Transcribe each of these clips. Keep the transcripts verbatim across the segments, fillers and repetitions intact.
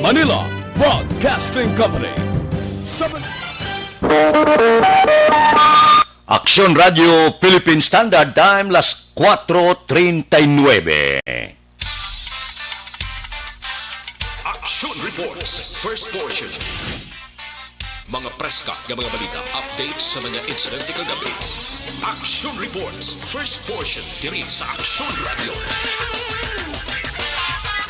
Manila Broadcasting Company. Seven. Aksyon Radio Philippine Standard Time, las cuatro treinta y nueve. Action Reports, first portion. Mga preska nga mga balita, update sa mga insidente kagabi. Action Reports, first portion, diri sa Action Radio.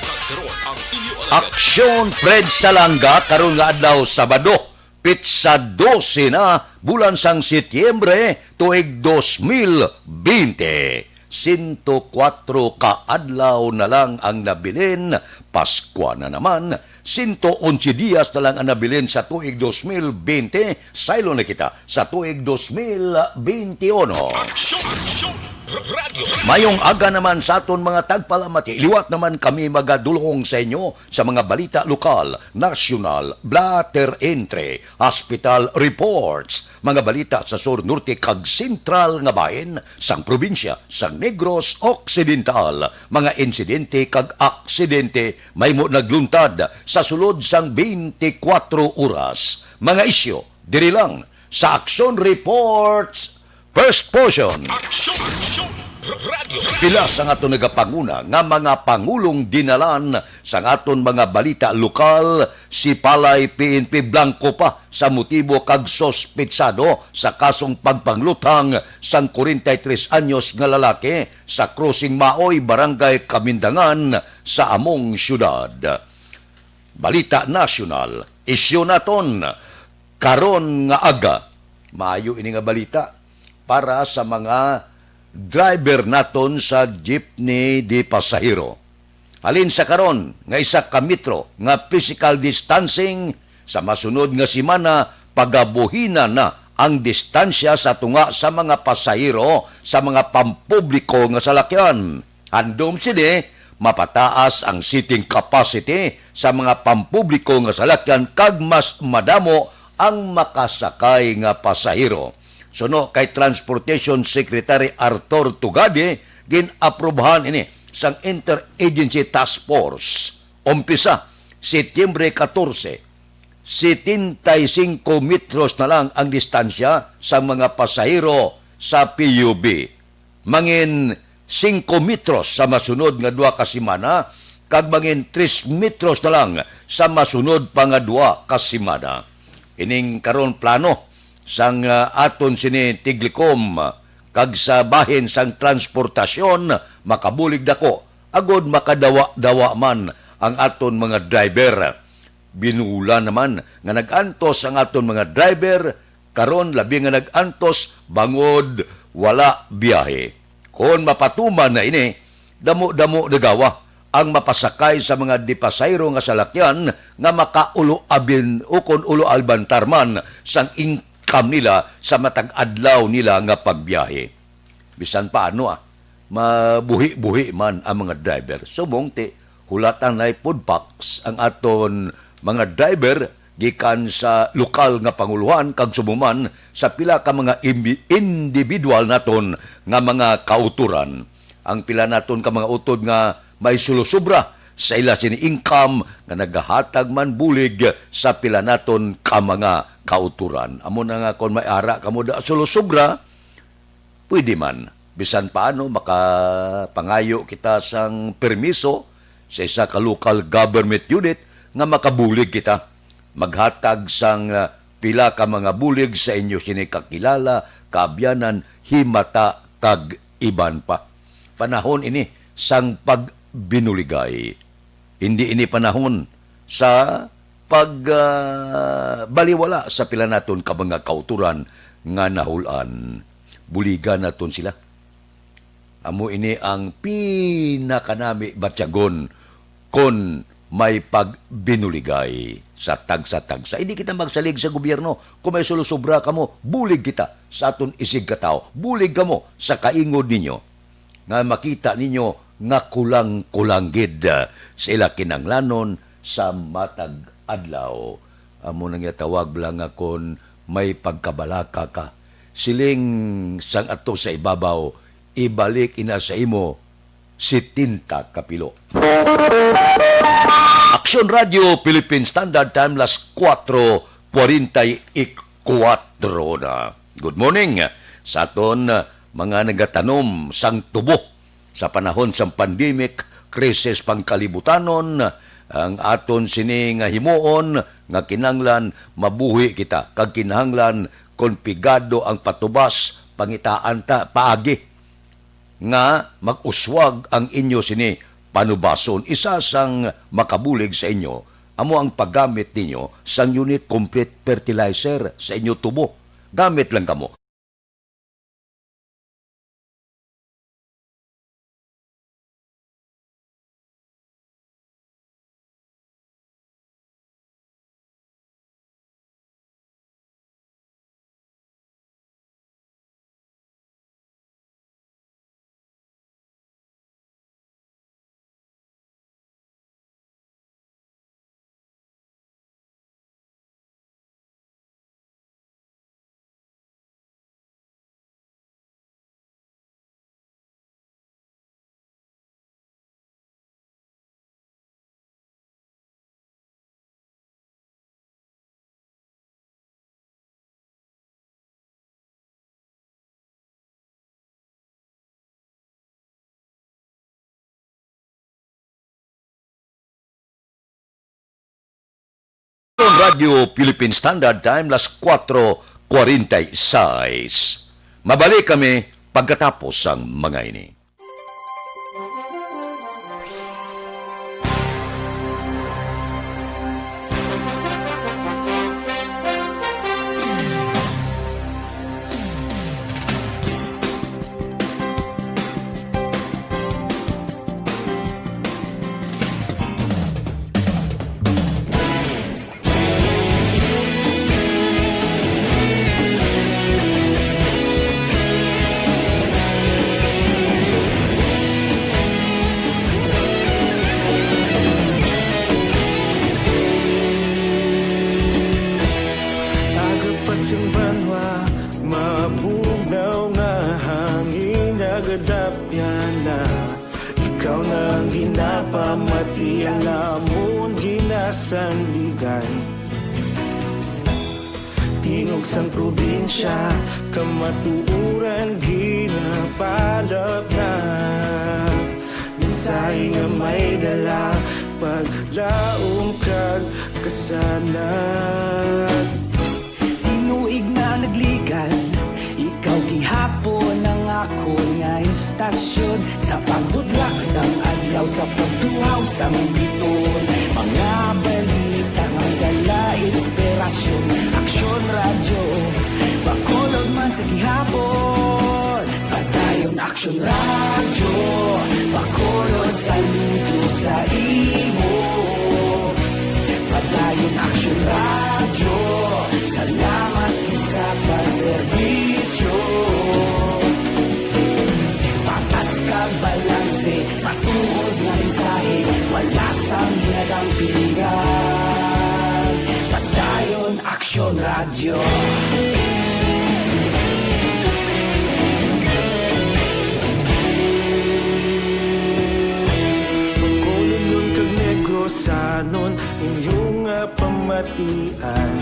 Kag karon ang inyo alagad. Aksyon Fred Salanga, karon nga adlaw, Sabado, pitsa dose na, bulan sang Setyembre, tuig dos mil bente. Sento kuwatro ka adlaw na lang ang nabilin, Paskwa na naman. Sento onse dias na lang ang nabilin sa tuig dos mil bente. Saylo na kita sa tuig dos mil bente uno. Aksyon! Aksyon! Radyo! Mayong aga naman sa aton mga tagpalamati. Liwat naman kami magadulong sa inyo sa mga balita lokal, nasyonal, blatter entry, hospital reports, mga balita sa sur, norte, kag sentral nga bahin sang probinsya sang Negros Occidental, mga insidente kag aksidente mahimo nagluntad sa sulod sang twenty-four oras. Mga isyu diri lang sa Action Reports First Portion. Action! Action! Radyo! Pila sa aton nagapanguna nga mga pangulong dinalan sa aton mga balita lokal, si Palay P N P blanco pa sa motibo kag suspitsado sa kasong pagpangluthang sang forty-three anyos nga lalaki sa Crossing Maoy, Barangay Kamindangan sa among siyudad. Balita nasyonal, isyu naton karon nga aga. Maayo ini nga balita para sa mga driver naton sa jeepney de pasahero. Halin sa karon nga isa ka metro nga physical distancing, sa masunod nga semana pagabuhina na ang distansya sa tunga sa mga pasahero sa mga pampubliko nga salakyan. Handom sini, mapataas ang seating capacity sa mga pampubliko nga salakyan kag mas madamo ang makasakay nga pasahero. Suno kay Transportation Secretary Arthur Tugadi, gin-aprobahan ini sang Interagency Task Force. Umpisa, Setyembre katorse, setenta y cinco metros na lang ang distansya sa mga pasahero sa P U B. Mangin singko metros sa masunod nga duha ka semana, kag mangin tres metros na lang sa masunod pa nga duha ka semana. Ining karon plano sang, ah, aton sini Tiglicom kag sa bahin sang transportasyon makabulig dako agod makadawa-dawa man ang aton mga driver. Binulan naman nga nag-antos ang aton mga driver karon, labi nga nag-antos bangod wala biyahe. Kon mapatuman na ini, damo-damo na gawa ang mapasakay sa mga dipasayro nga salakyan nga makaulo abin ukon ulo albantar man sang income nila sa matag adlaw nila nga pagbiyahe. Bisan paano, ah, mabuhi-buhi man ang mga driver. Subong ti hulatan na'y food packs ang aton mga driver gikan sa lokal nga panguluhan kag subong man sa pila ka mga imbi-, individual naton nga mga kauturan. Ang pila naton ka mga utod nga may sulosobra sa ila sini income nga nagahatag man bulig sa pila naton ka mga kauturan. Amo na nga, kon may ara kamo da sulosobra, pwede man, bisan paano, makapangayo kita sang permiso sa isa ka local government unit nga makabulig kita. Maghatag sang, ah, pila ka mga bulig sa inyo sini kakilala, kaabyanan, himata, kag iban pa. Panahon ini sang pagbinuligay. Hindi ini panahon sa pag, ah, baliwala sa pila naton ka mga kauturan nga nahul-an. Buligan naton sila. Amo ini ang pinakanami batyagon kon may pagbinuligay sa tagsa-tagsa. Hindi kita magsalig sa gobyerno. Kung may sulosobra kamo, bulig kita sa aton isigkatawo. Bulig kamo sa kaingod ninyo nga makita ninyo nga kulang-kulang gid, ah, sa ila kinahanglanon sa matag adlaw. Amo nang ginatawag lang nga kon may pagkabalaka ka, siling sang ato sa ibabaw, ibalik ina sa imo setenta ka pilo. Aksyon Radio Philippine Standard Time, las kuwatro kwarenta y kuwatro na. Good morning sa aton, uh, mga nagatanom sang tubo. Sa panahon sang pandemic, krisis pangkalibutanon, ang aton sini nga himuon nga kinahanglan mabuhi kita, kag kinahanglan kon pigado ang patubas, pangitaan ta paagi nga mag-uswag ang inyo sini panubason. Isa sang makabulig sa inyo amo ang paggamit ninyo sang Unique Complete Fertilizer sa inyo tubo. Gamit lang kamo. Radyo Philippine Standard Time, las kuwatro kwarenta y seis. Mabalik kami pagkatapos sang mga ini. Aga pa sing banwa, mabugnaw nga hangin nagadapyan na. Ikaw na ang ginapamati, ang amon ginasandigan. Tingog sang probinsya, kamatuoran ginapalapnap. Mensahe nga may dala, paglaom kag kasanag. Tinuig na nagligan, ikaw gihapon ang akon nga istasyon. Sa pagbudlak sang adlaw, sa pagtuhaw sang bituon, mga balita nga dala inspirasyon. Aksyon Radyo, Bacolod man sa gihapon. Padayon Aksyon Radyo, Bacolod, saludo sa imo. Padayon Aksyon Radyo, salamat gid sa pagserbisyo. Patas kag balanse, matuod nga mensahe, wala sang ginadampigan. Padayon Aksyon Radyo. Bacolodnon kag Negrosanon, inyo nga pamatian.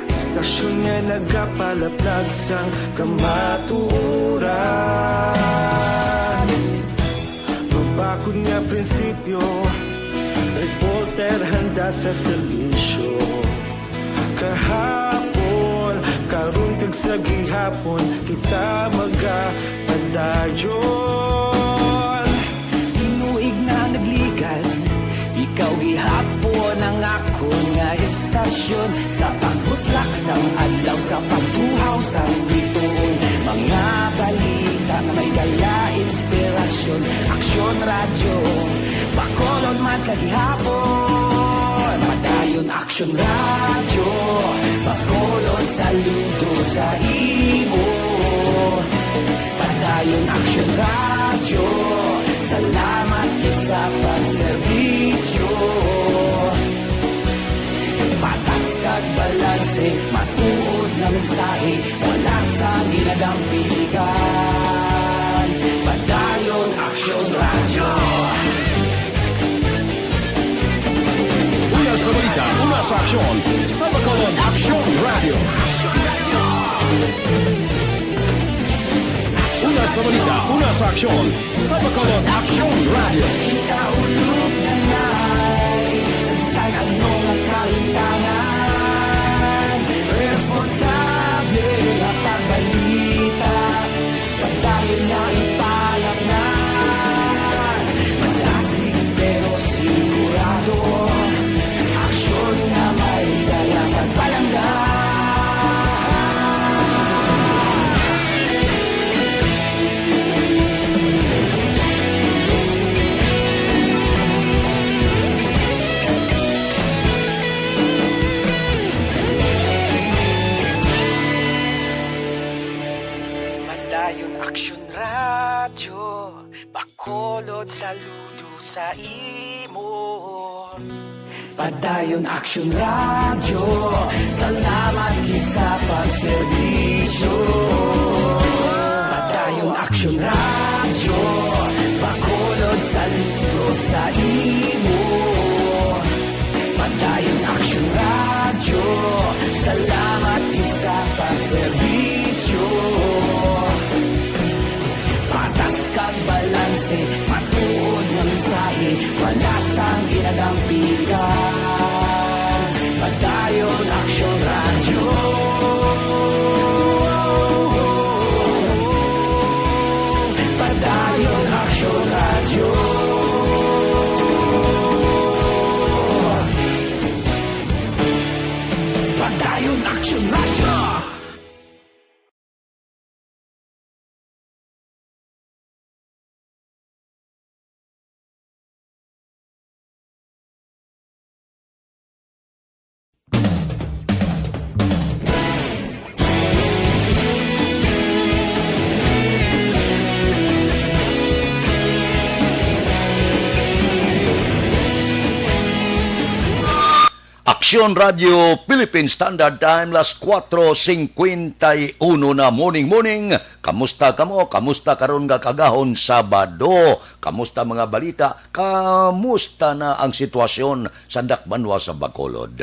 Istasyon nga nagapalaplag sang kamatuoran. Mabakod nga prinsipyo, reporter handa sa serbisyo. Kahapon, karon kag sa gihapon, kita magapadayon. Tinuig na nagligan, ikaw gihapon ang akon nga istasyon. Sa pagbutlak sang adlaw, sa pagtuhaw sang bituon, mga balita nga may dala inspirasyon. Aksyon Radyo, Bacolod man sa gihapon. Padayon Aksyon Radyo, Bacolod, saludo sa imo. Padayon Aksyon Radyo, salamat gid sa pagserbisyo. Patas kag balanse, matuod nga mensahe, wala sang ginadampigan. Padayon Sa aksyon, sa Bacolod Aksyon Radio. Una sa balita, una sa aksyon, sa Bacolod Aksyon Radio. Kita ulog na ngay, saysay ang mga kaintahan. Responsable nga pagbalita, padayon nga ipalatnan. Malasig pero sigurado, aksyon nga may dala kag palangga. Padayon Aksyon Radyo, Bacolod, saludo sa imo. Padayon Aksyon Radyo, salamat gid sa pagserbisyo. Padayon Aksyon Radyo, Bacolod, saludo sa imo. Padayon Aksyon Radyo, salamat gid sa pagserbisyo. Patas kag balanse, matuod nga mensahe, wala sang ginadampigan. Padayon Aksyon Radyo. Padayon Aksyon Radyo. Padayon Aksyon Radyo. Aksyon Radio Philippine Standard Time, las kuwatro singkwenta y uno na. Morning, morning. Kamusta kamo? Kamusta karon nga kaagahon, Sabado? Kamusta mga balita? Kamusta na ang sitwasyon sa dakbanwa sa Bacolod?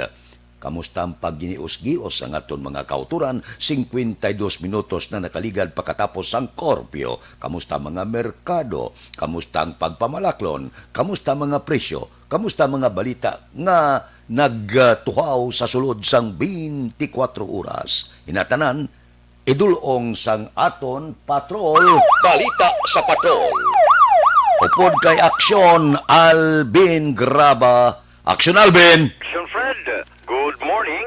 Kamusta ang pagginius-gios sang aton mga kautoran? Singkwenta y dos minutos na nakaligad pakatapos sang korpyo. Kamusta ang mga merkado? Kamusta ang pagpamalaklon? Kamusta ang mga presyo? Kamusta ang mga balita nga nagtuhaw sa sulod sang twenty-four oras? Inatanan, idul-ong sang aton patrol. Balita sa patrol. Upod kay Aksyon, Alvin Graba. Aksyon, Alvin! Aksyon, Fred. Good morning.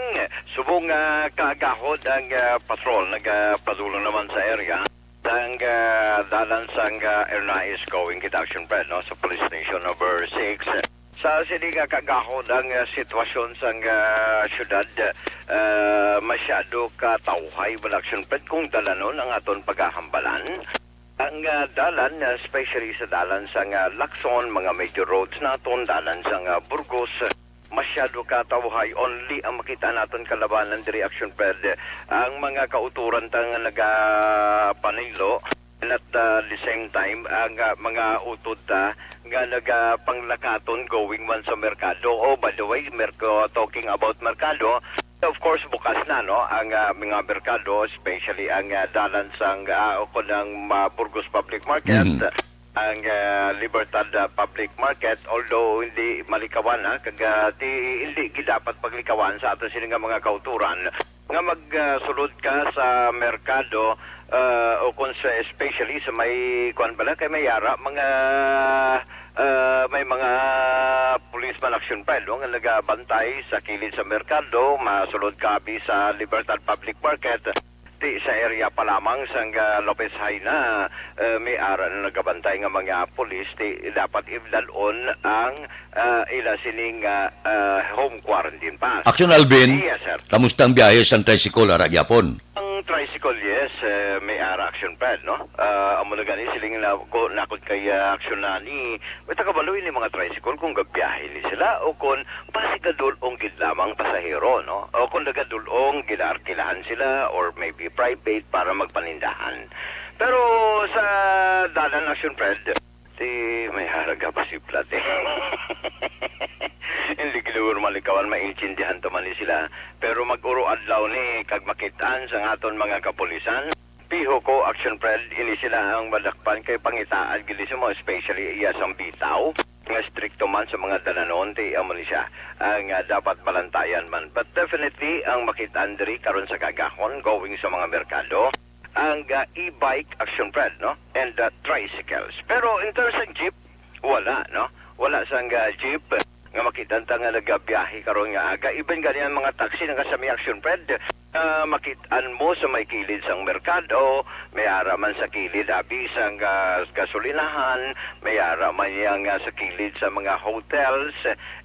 Subong nga kaagahod ang, ah, patrol, nagapadulong naman sa area sang, ah, dalan sang, ah, Ernais going kita, Aksyon, Fred, no, sa Police Station Number Six. Sa sini nga kaagahod ang, ah, sitwasyon sang, ah, syudad, ah, masyado ka tawhay, wala, Aksyon Fred, kung dalanon ang aton paghahambalan. Ang, ah, dalan, ah, especially sa dalan sang, ah, Lacson, mga major roads naton, dalan sang, ah, Burgos, masyado ka tawhay, only ang makita naton kalabanan diri, Aksyon Fred, ang mga kautoran ta nga nagapanilo. And at, uh, the same time, ang, uh, mga utod ta nga nagapanglakaton going man sa merkado. Oh, by the way, merko-, talking about merkado, of course, bukas na, no, ang, uh, mga merkado, especially ang, uh, dalan sang, uh, o kon ang, uh, Burgos Public Market, Mhm. ang, uh, Libertad, uh, Public Market, although hindi malikawan, ha, kag, uh, di, hindi gidapat paglikawan sa ato sini nga mga kautoran. Nga mag, ah, sulod ka sa merkado, ah, o kung sa, especially sa may, kuwan bala, kay may ara, mga, ah, may mga policeman, Aksyon Fred, no, nga nagabantay sa kilid sa merkado, masulod ka abi sa Libertad Public Market, di sa area pa lamang sang, ah, Lopez Jaena, ah, may ara na nagabantay nga mga pulis, di dapat ibdalon ang ah, ila sining, ah, ah, home quarantine pass. Aksyon, Alvin. Yes, sir. Kamusta ang biyahe sang tricycle, ara gyapon? Ang tricycle, yes, eh, may ara, Aksyon Fred, no? Ah, amo na gani, siling na ko, nakod kay, ah, Aksyon Nani, may takabalo ini mga tricycle kung gabiyahe ni sila o kung basi gadul-ong gid lamang pasahero, no? O kung nagadul-ong, ginaarkilahan sila or maybe private para magpanindahan. Pero sa dalan, Aksyon Fred, Ti may haraga pa si Plat, eh. Hindi gid normal ikawan, maintindihan to man ni sila. Pero mag-uro adlaw ni kag makit-an sa aton mga kapulisan. Piho ko, Action Fred, ini sila ang madakpan kay pangitaan gid sa mo, especially iya sang bitaw nga strikto man sa mga dalanon, ti amo ni siya ang, ah, dapat balantayan man. But definitely, ang makit-an diri karon sa kaagahon, going sa mga merkado, ang, ah, e-bike, Action Fred, no? And, ah, tricycles. Pero in terms of jeep, wala, no? Wala sang, ah, jeep nga makit-an ta nga nagabiyahe karon nga aga. Even gani ang mga taxi nga sa may Action Fred, ah, makit-an mo sa may kilid sang merkado, may ara man sa kilid abi sang, ah, gasolinahan, may ara man yang, ah, sa kilid sa mga hotels,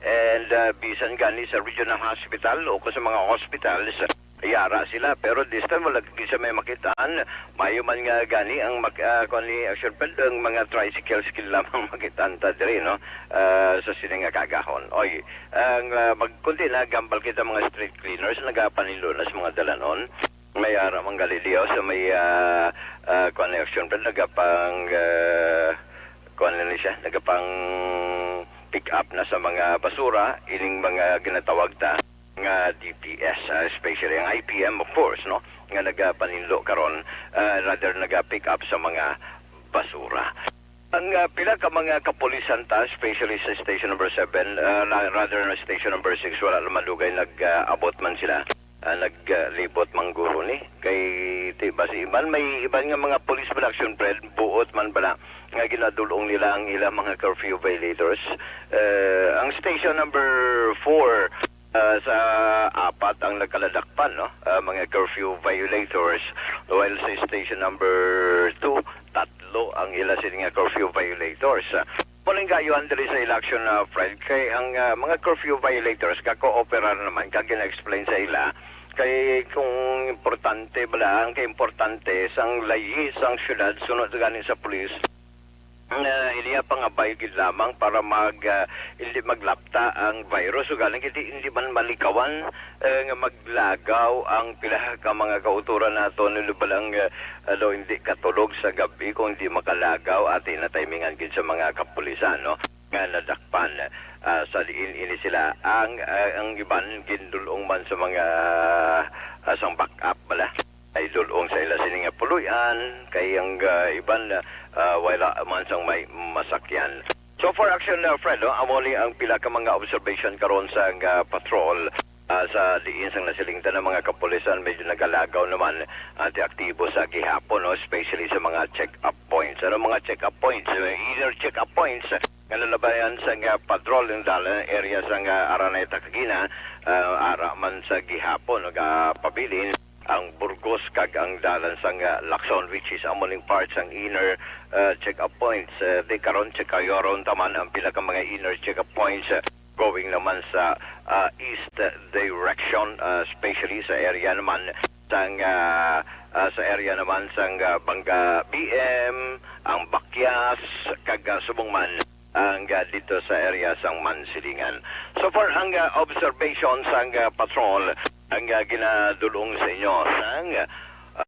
and, ah, bisan gani sa regional hospital o ko sa mga hospitals, yara sila, pero this time wala gid sa may makitaan. Mayo man nga gani ang mak-, ah, kuwan ni Action Fred, ang mga tricycles gid lamang makitaan ta diri, no? Ah, sa sini nga kaagahon. Oy, ang, ah, magkunti na gambal kita mga street cleaners, nagapaninlo na sa mga dalanon. May ara man gali diyo sa may, ah, ah, kuwan ni Action Fred, nagapang, ah, kuwan na ni siya, nagapang pick up na sa mga basura, ining mga ginatawag ta nga D P S, ah, especially ang I P M, of course, no, nga nagapaninlo karon, ah, rather naga-pick up sa mga basura. Ang, ah, pila ka mga kapulisan ta, especially sa Station Number Seven, ah, na, rather na Station Number Six, wala na madugay nag, ah, abot man sila. Ah, naglibot man guro ni kay ti basi man may iban nga mga police bala, Action Fred, buot man bala nga ginadulong nila ang ilang mga curfew violators. Eh, ang Station Number Four, ah, sa apat ang nagkaladakpan, no? Ah, mga curfew violators, while sa Station Number Two, tatlo ang ila sini nga curfew violators. Mao ning kaayuhan diri sa ila, Action, ah, Fred, kay ang, ah, mga curfew violators gakooperar naman kag gina-explain sa ila kay kung importante bala, ang kaimportante sang layi sang syudad sunod gani sa pulis, nga iliya pangabay gid lamang para mag, ah, hindi maglapta ang virus, ug gani hindi, hindi man malikawan, eh, nga maglagaw ang pila ka mga kautoran nato, ano ba lang, eh, ano, hindi katulog sa gabi kung hindi makalagaw, ati na timingan gid sa mga kapulisan, no, nga nadakpan, ah, sa diin ini sila. Ang, ah, ang iban gindulong man sa mga, ah, sang backup bala. Ay dulong sa ila sini nga puloy-an, kay ang, ah, iban, ah, wala man sang may masakyan. So far, Action, uh, Fred, no? Amo ni ang pila ka mga observation karon sa, uh, patrol, uh, sa diin sang nasiling ta nga mga kapulisan, medyo nagalagaw naman, uh, ti aktibo sa gihapon, no? Especially sa mga check-up points. Ano mga check-up points? Uh, inner check-up points nga nalabayan sa, uh, patrol ng dalan area sa, uh, Araneta kagina, uh, ara man sa gihapon nagapabilin ang Burgos kag ang dalan sang, ah, Lacson, which is amo ning part sang inner, ah, check-up points. Ah, di karon, check-up ron taman ang pila ka mga inner check-up points, ah, going naman sa, ah, east direction, ah, especially sa area naman sang, ah, ah, sa area naman sang, ah, Banga B M, ang Bakyas, kag, ah, subong man ang, ah, dito sa area sang Mansilingan. So far, ang, ah, observation sang, ah, patrol ang, ah, ginadulong sa inyo sang, ah,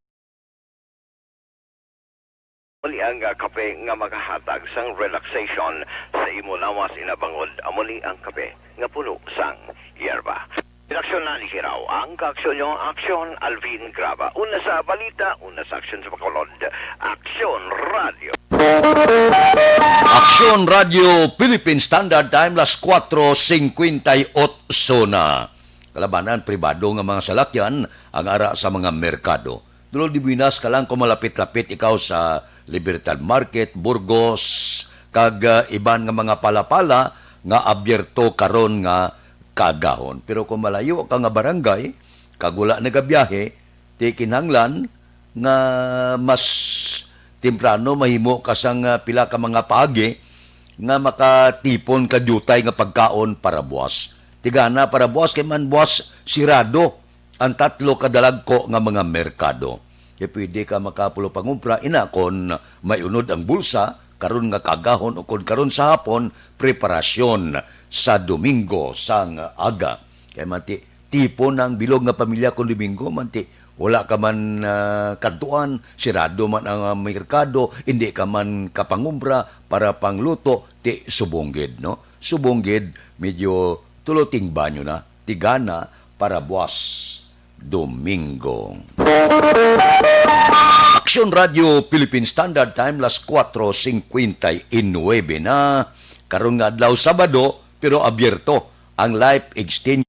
muli ang, ah, kape nga makahatag sang relaxation sa imo lawas inabangod. Amo ni ang kape nga puno sang yerba. Aksyon na ni Hiraw. Ang kaaksyon nyo, Aksyon Alvin Graba. Una sa balita, una sa aksyon sa Bacolod. Aksyon Radio. Aksyon Radio Philippine Standard Time, las cuatro cincuenta y ocho na. Kalabanan, pribado nga mga salakyan ang ara sa mga merkado. Dulod di buenas ka lang kung malapit-lapit ikaw sa Libertad Market, Burgos, kag, ah, iban nga mga palapala nga abierto karon nga kaagahon. Pero kung malayo ka nga barangay, kag wala nagabiyahe, ti kinahanglan nga mas temprano mahimo ka sang, ah, pila ka mga paagi nga makatipon ka diutay nga pagkaon para buwas. Ti gana para buwas kay man buwas sirado ang tatlo ka dalagko nga mga merkado. Kay pwede ka makapulo pangumpra, ina kon may unod ang bulsa, karon nga kaagahon o kon karon sa hapon, preparasyon sa Domingo sang aga. Kay man ti, tipon ang bilog nga pamilya kon Domingo, man ti, Wala ka man, ah, kadtuan, sirado man ang, ah, merkado, hindi ka man kapangumbra para pangluto, ti subong gid, no? Subong gid, medyo tulo ting banyo na, tigana para buwas Domingo. Aksyon Radio Philippine Standard Time, las kuwatro singkwenta y nuebe na. Karon nga adlaw, Sabado, pero abierto ang life extension.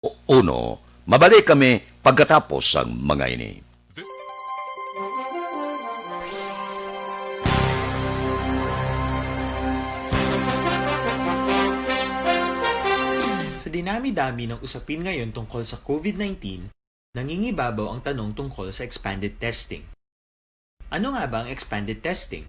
O-, uno, mabalik kami pagkatapos sang mga ini. Sa dinami-dami ng usapin ngayon tungkol sa COVID nineteen, nangingibabaw ang tanong tungkol sa expanded testing. Ano nga ba ang expanded testing?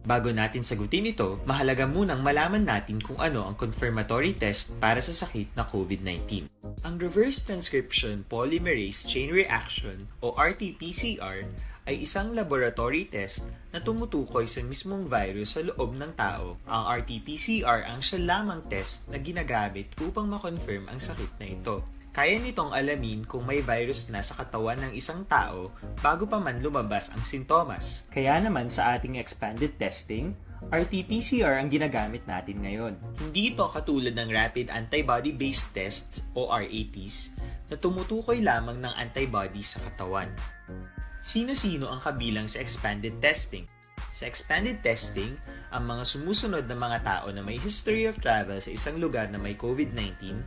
Bago natin sagutin ito, mahalaga munang malaman natin kung ano ang confirmatory test para sa sakit na COVID nineteen. Ang reverse transcription polymerase chain reaction o R T P C R ay isang laboratory test na tumutukoy sa mismong virus sa loob ng tao. Ang R T P C R ang siya lamang test na ginagamit upang ma-confirm ang sakit na ito. Kaya nitong alamin kung may virus na sa katawan ng isang tao bago pa man lumabas ang sintomas. Kaya naman sa ating expanded testing, R T P C R ang ginagamit natin ngayon. Hindi ito katulad ng rapid antibody-based tests o R A Ts na tumutukoy lamang ng antibody sa katawan. Sino-sino ang kabilang sa expanded testing? Sa expanded testing, ang mga sumusunod na mga tao na may history of travel sa isang lugar na may COVID nineteen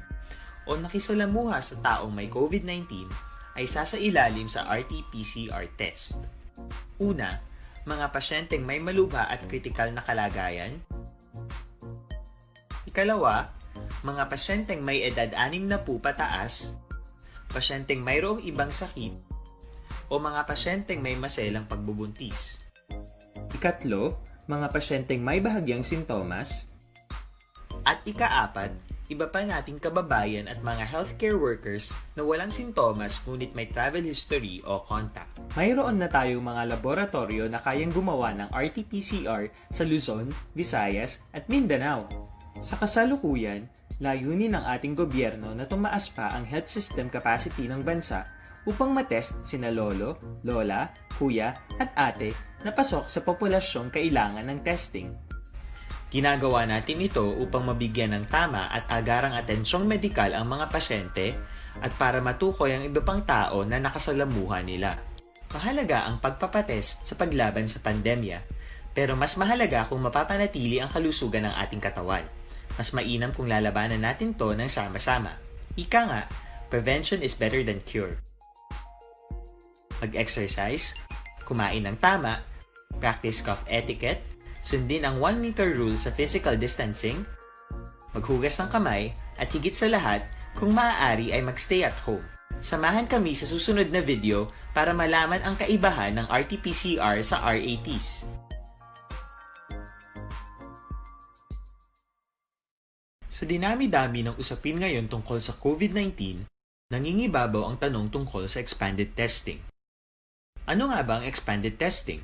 o nakisalamuha sa taong may COVID nineteen ay sasailalim sa R T P C R test. Una, mga pasyenteng may malubha at kritikal na kalagayan. Ikalawa, mga pasyenteng may edad anim na pupataas, pasyenteng mayroong ibang sakit, o mga pasyenteng may maselang pagbubuntis. Ikatlo, mga pasyenteng may bahagyang sintomas. At ikaapat, iba pa nating kababayan at mga healthcare workers na walang sintomas ngunit may travel history o contact. Mayroon na tayong mga laboratoryo na kayang gumawa ng R T P C R sa Luzon, Visayas, at Mindanao. Sa kasalukuyan, layunin ng ating gobyerno na tumaas pa ang health system capacity ng bansa upang matest sina lolo, lola, kuya, at ate na pasok sa populasyong kailangan ng testing. Ginagawa natin ito upang mabigyan ng tama at agarang atensyong medikal ang mga pasyente at para matukoy ang iba pang tao na nakasalamuha nila. Mahalaga ang pagpapatest sa paglaban sa pandemya, pero mas mahalaga kung mapapanatili ang kalusugan ng ating katawan. Mas mainam kung lalabanan natin 'to ng sama-sama. Ika nga, prevention is better than cure. Mag-exercise, kumain ng tama, practice cough etiquette, sundin ang one meter rule sa physical distancing, maghugas ng kamay, at higit sa lahat, kung maaari ay mag-stay at home. Samahan kami sa susunod na video para malaman ang kaibahan ng R T P C R sa R A Ts. Sa dinami-dami ng usapin ngayon tungkol sa COVID nineteen, nangingibabaw ang tanong tungkol sa expanded testing. Ano nga ba ang expanded testing?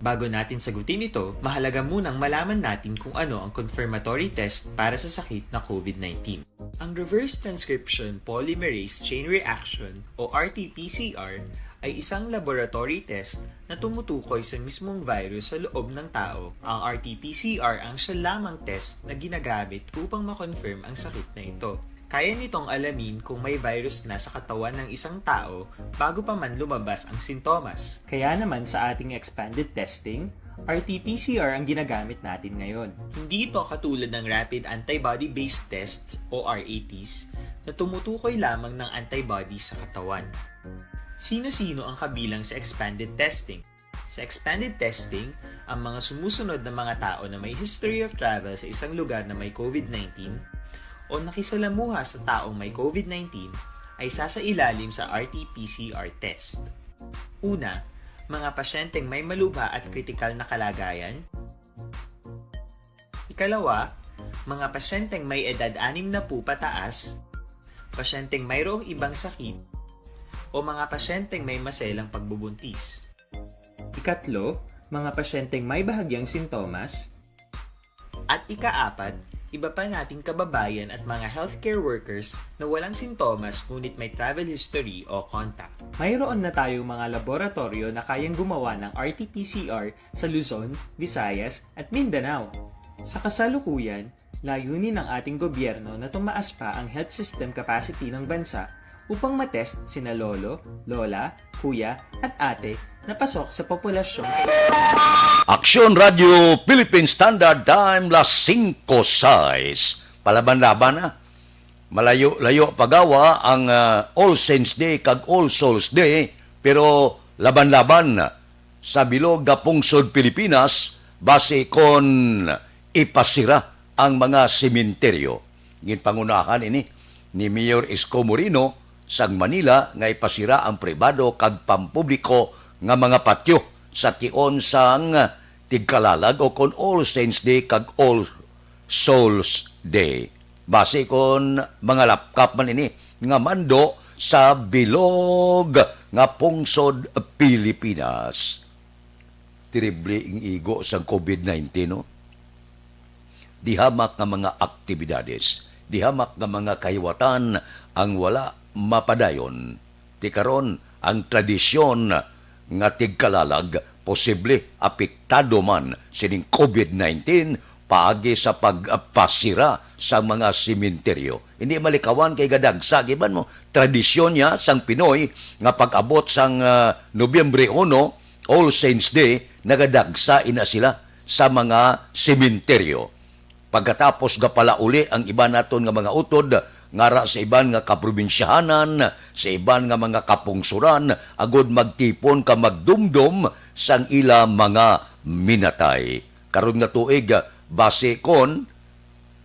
Bago natin sagutin ito, mahalaga munang malaman natin kung ano ang confirmatory test para sa sakit na COVID nineteen. Ang reverse transcription polymerase chain reaction o R T P C R ay isang laboratory test na tumutukoy sa mismong virus sa loob ng tao. Ang R T P C R ang siya lamang test na ginagamit upang ma-confirm ang sakit na ito. Kaya nitong alamin kung may virus na sa katawan ng isang tao bago pa man lumabas ang sintomas. Kaya naman sa ating expanded testing, R T P C R ang ginagamit natin ngayon. Hindi ito katulad ng rapid antibody-based tests o R A Ts na tumutukoy lamang ng antibody sa katawan. Sino-sino ang kabilang sa expanded testing? Sa expanded testing, ang mga sumusunod na mga tao na may history of travel sa isang lugar na may COVID nineteen o nakisalamuha sa taong may COVID nineteen ay sasailalim sa R T P C R test. Una, mga pasyenteng may malubha at kritikal na kalagayan. Ikalawa, mga pasyenteng may edad anim na po pataas, pasyenteng mayroong ibang sakit, o mga pasyenteng may maselang pagbubuntis. Ikatlo, mga pasyenteng may bahagyang sintomas. At ikaapat, iba pa nating kababayan at mga healthcare workers na walang sintomas ngunit may travel history o contact. Mayroon na tayong mga laboratoryo na kayang gumawa ng R T P C R sa Luzon, Visayas, at Mindanao. Sa kasalukuyan, layunin ng ating gobyerno na tumaas pa ang health system capacity ng bansa upang matest sina lolo, lola, kuya, at ate na pasok sa populasyong Aksyon Radio Philippine Standard Time, las singko sais. Palaban-laban na. Malayo-layo pa gawa ang, ah, All Saints Day kag All Souls Day, pero laban-laban sa bilog nga pungsod Pilipinas basi kon ipasira ang mga sementeryo. Ginpangunahan ini ni Mayor Isko Moreno sang Manila nga ipasira ang pribado kag pampubliko nga mga patyo sa tion sang Tigkalalag o kon All Saints Day kag All Souls Day. Basi kon mga lapkap man ini nga mando sa bilog nga pungsod Pilipinas. Terrible ang igo sang COVID nineteen, no? Dihamak nga mga aktibidades, dihamak nga mga kahiwatan ang wala mapadayon. Ti karon, ang tradisyon nga tigkalalag posible apektado man sining COVID nineteen paagi sa pagpasira sa mga sementeryo. Hindi malikawan kay gadagsa, giban mo, tradisyon niya sang Pinoy nga pag-abot sang, ah, Nobyembre uno, All Saints Day, nagadagsa ina sila sa mga sementeryo. Pagkatapos gapalauli ang iban naton nga mga utod, ngara sa iban nga kaprobinsyahanan, sa iban nga mga kapungsoran, agud magtipon ka magdumdom sang ila mga minatay. Karon nga tuig, basi kon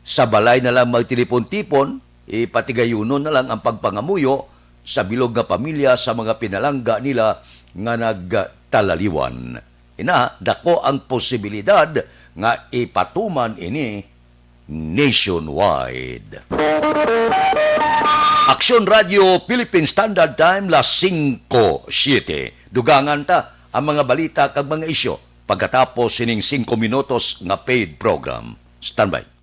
sa balay na lang magtilipon-tipon, ipatigayunon na lang ang pagpangamuyo sa bilog nga pamilya sa mga pinalangga nila nga nagtalaliwan. Ina, dako ang posibilidad nga ipatuman ini nationwide. Aksyon Radio Philippine Standard Time, las singko siete. Dugangan ta ang mga balita kag mga isyu pagkatapos sining singko minutos nga paid program. Standby.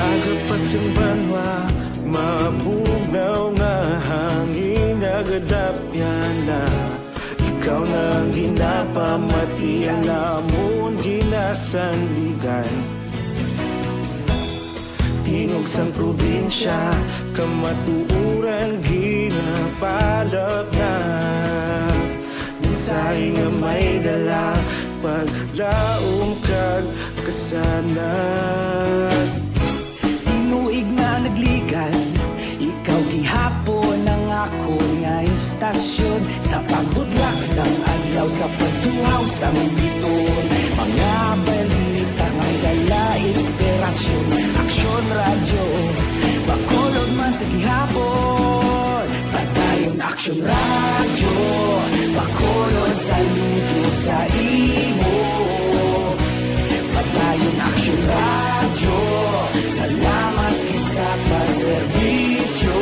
Aga pa sang banwa, mabugnaw nga hangin nagadapyan na. Ikaw na ang ginapamati, ang amon ginasandigan. Tingog sang probinsya, kamatuoran ginapalapnat. Mensahe nga may dala, paglaom kag kasanag. Tinuig nga nagligan, Sa pagtuhaw sang bituon, mga balita nga may dala inspirasyon. Aksyon Radyo, Bacolod man sa gihapon. Padayon Aksyon Radyo, Bacolod saludo sa imo. Padayon Aksyon Radyo, salamat gid sa pagserbisyo.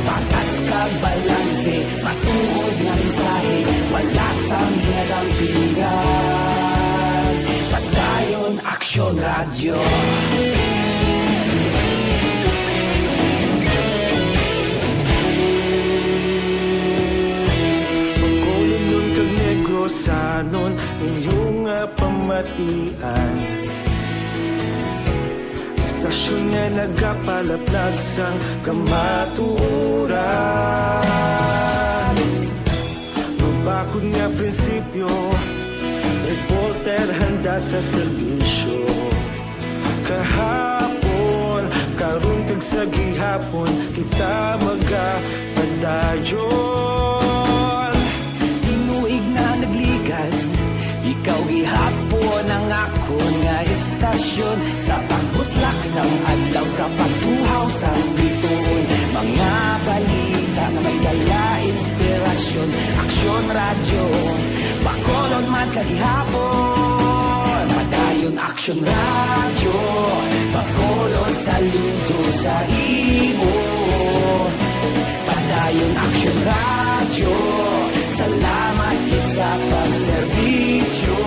Patas kag balanse, matuod nga mensahe, wala sang ginadampingan. Padayon Aksyon Radyo. Bacolodnon kag Negrosanon, inyo nga pamatian. Istasyon nga nagapalaplag sang kamatuoran. Mabakod nga prinsipyo, reporter handa sa serbisyo. Kahapon, karon kag sa gihapon, kita magapadayon. Tinuig na nagligad, ikaw gihapon ang akon nga istasyon. Sa pagbutlak sang adlaw, sa pagtuhaw sang bituon, mga balita nga may dala inspirasyon. Aksyon Radyo, Bacolod man sa gihapon. Padayon Aksyon Radyo, Bacolod saludo sa imo. Padayon Aksyon Radyo, salamat gid sa pagserbisyo.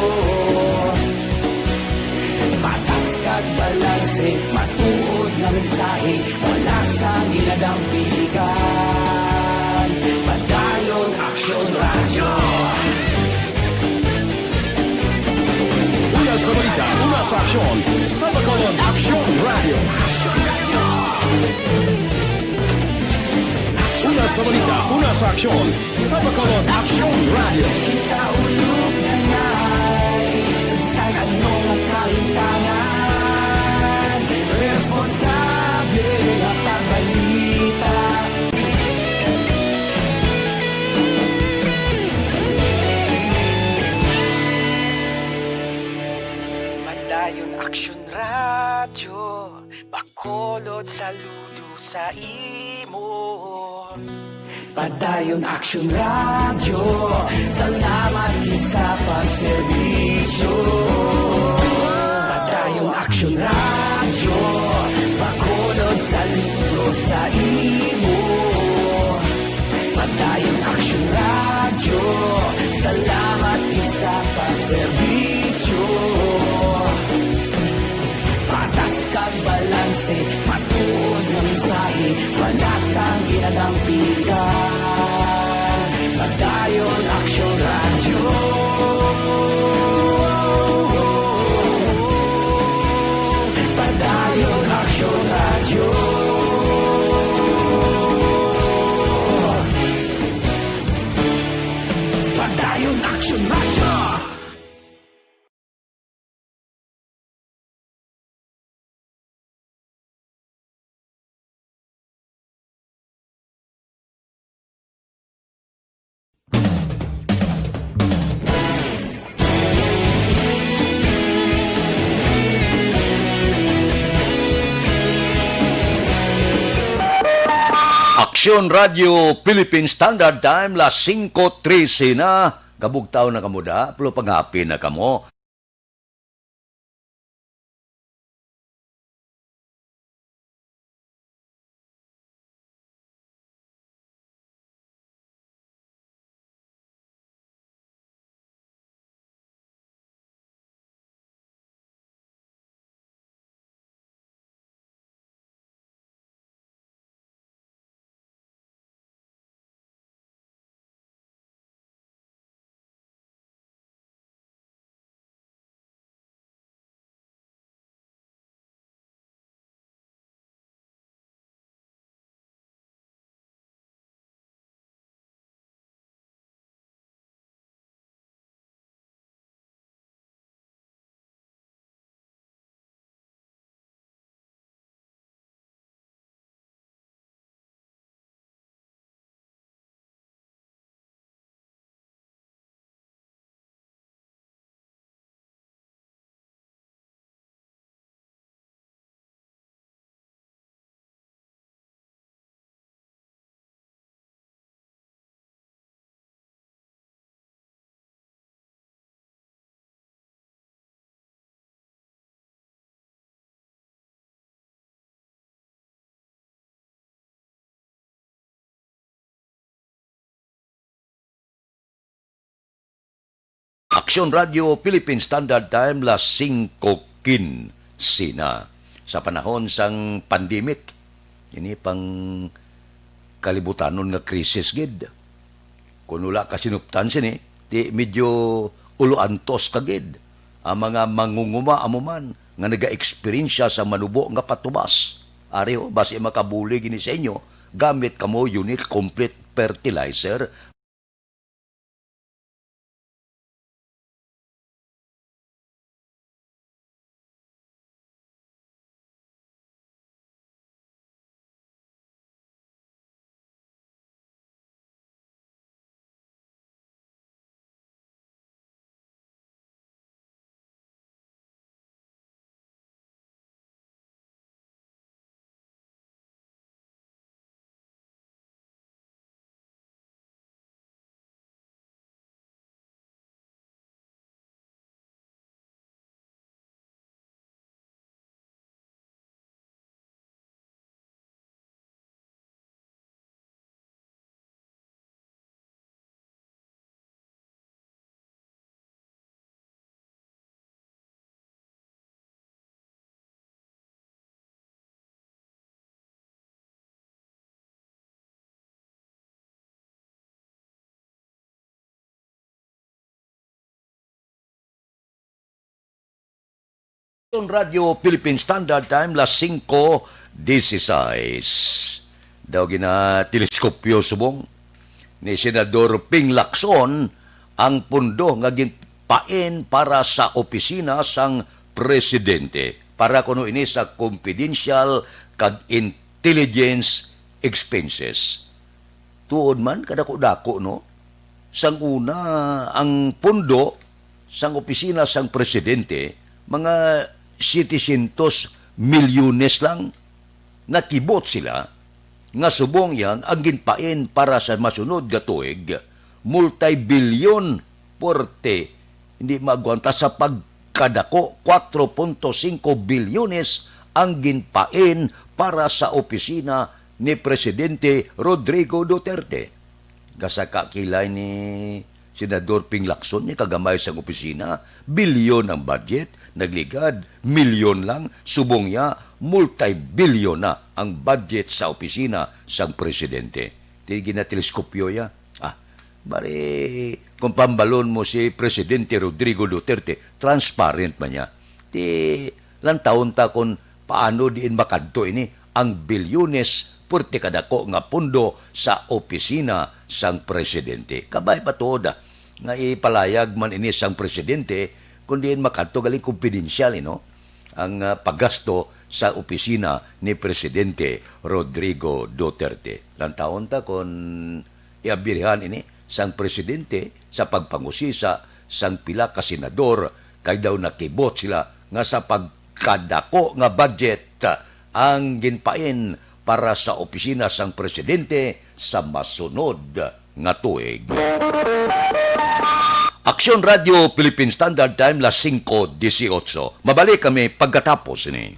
Patas kag balanse, matuod nga mensahe, wala sang ginadampingan. Padayon Aksyon Radyo. Una sa balita, una sa aksyon, sa Bacolod Aksyon Radyo. Una sa balita, una sa aksyon, sa Bacolod Aksyon Radyo. Kita ulog na ngay, sa bisan ano nga kahimtangan, responsable nga pagbalita. Padayon Aksyon Radyo, Bacolod saludo sa imo. Padayon Aksyon Radyo, salamat gid sa pagserbisyo. Padayon Aksyon Radyo, Bacolod saludo sa imo. Padayon Aksyon Radyo, salamat gid sa pagserbisyo. Patas kag balanse, matuod nga mensahe, wala sang ginadampingan. Padayon Aksyon Radyo. Padayon Aksyon Radyo. Padayon Aksyon Radyo. Aksyon Radyo Philippine Standard Time, las singko trese na. Kabugtaw na kamo da, pero panghapi na kamo. Aksyon Radio Philippine Standard Time, las singko quince na. Sa panahon sang pandemic, ini pang kalibutanon nga krisis gid. Kung wala ka sinuptan sini, di medyo ulo-antos ka gid. Ang mga mangunguma amo man nga nagaeksperyensya sa manubo nga patubas, ari ho, basi makabulig ini sa inyo, gamit kamo Unit Complete Fertilizer. Radyo Philippine Standard Time, las singko dieciséis. Daw ginateleskopyo subong ni Senador Ping Lacson ang pondo nga ginpain para sa opisina sang presidente, para kuno ini sa confidential kag intelligence expenses. Tuod man, kadako-dako, no? Sang una, ang pondo sang opisina sang presidente, mga setecientos milyones lang. Nakibot sila nga subong yang ang ginpain para sa masunod nga tuig, multi-bilyon, puwerte, hindi maagwanta sa pagkadako, cuatro punto cinco bilyones ang ginpain para sa opisina ni Presidente Rodrigo Duterte. Gasaka kilay ni Senador Ping Lacson ni kagamay sang opisina, bilyon ang budget, nagligad, milyon lang, subong niya, multi-bilyon na ang budget sa opisina sang presidente. Ti ginateleskopyo ya. Ah, bari, kung pambalon mo si Presidente Rodrigo Duterte, transparent man niya. Ti lantawon ta kung paano diin makadto ini ang bilyones, puwerte kadako nga pondo sa opisina sang presidente. Kabay pa tuod, ah, nga ipalayag man ini sang presidente, kun diin makadto gali confidential, eh, no? Ang, ah, paggasto sa opisina ni Presidente Rodrigo Duterte. Lantawon ta kon iabirhan ini sang presidente sa pagpangusisa sang pila ka senador, kay daw nakibot sila nga sa pagkadako nga budget ang ginpain para sa opisina sang presidente sa masunod nga tuig. Aksyon Radio Philippine Standard Time, las singko dieciocho. Mabalik kami pagkatapos ini.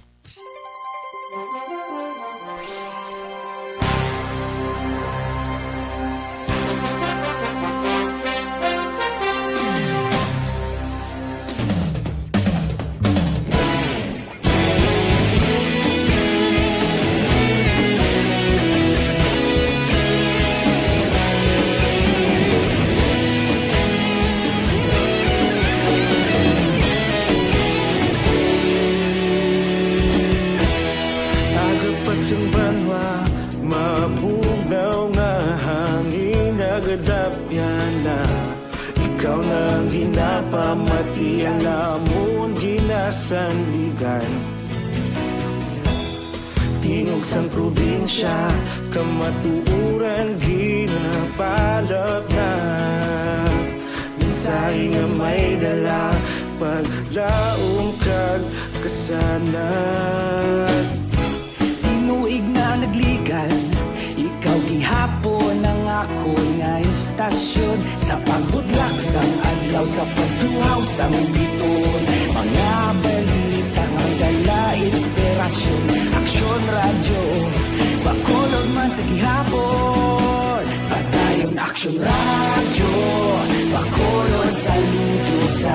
Aga pa sang banwa, mabugnaw nga hangin, nagadapyan na. Ikaw na ang ginapamati, ang amon ginasandigan. Tingog sang probinsya, kamatuoran ginapalapnap. Mensahe nga may dala, paglaom kag kasanag. Tinuig na nagligad, ikaw gihapon ang akon nga istasyon. Sa pagbudlak sang adlaw, sa pagtuhaw sang biton, mga balita nga dala inspirasyon. Aksyon Radyo, Bacolod man sa gihapon. Padayon Aksyon Radyo, Bacolod, saludo sa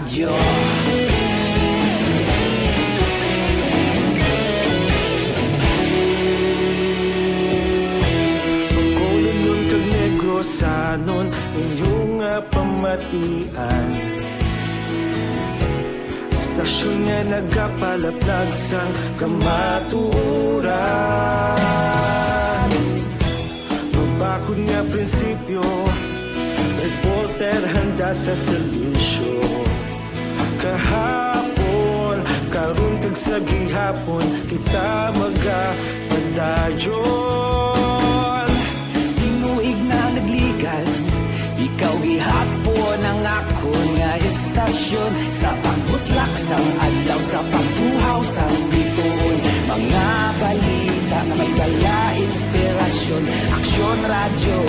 Yo. Bacolod kag Negrosanon, inyo nga pamatian. Istasyon nga nagapalaplag sang kamatuoran. Mabakod nga prinsipyo, reporter handa sa serbisyo. Kahapon, karon kag sa gihapon, kita magapadayon. Tinuig na nagligan, ikaw gihapon ang akon nga istasyon. Sa pagbutlak sang adlaw, sa pagtuhaw sang bituon, mga balita nga may dala inspirasyon. Aksyon Radyo,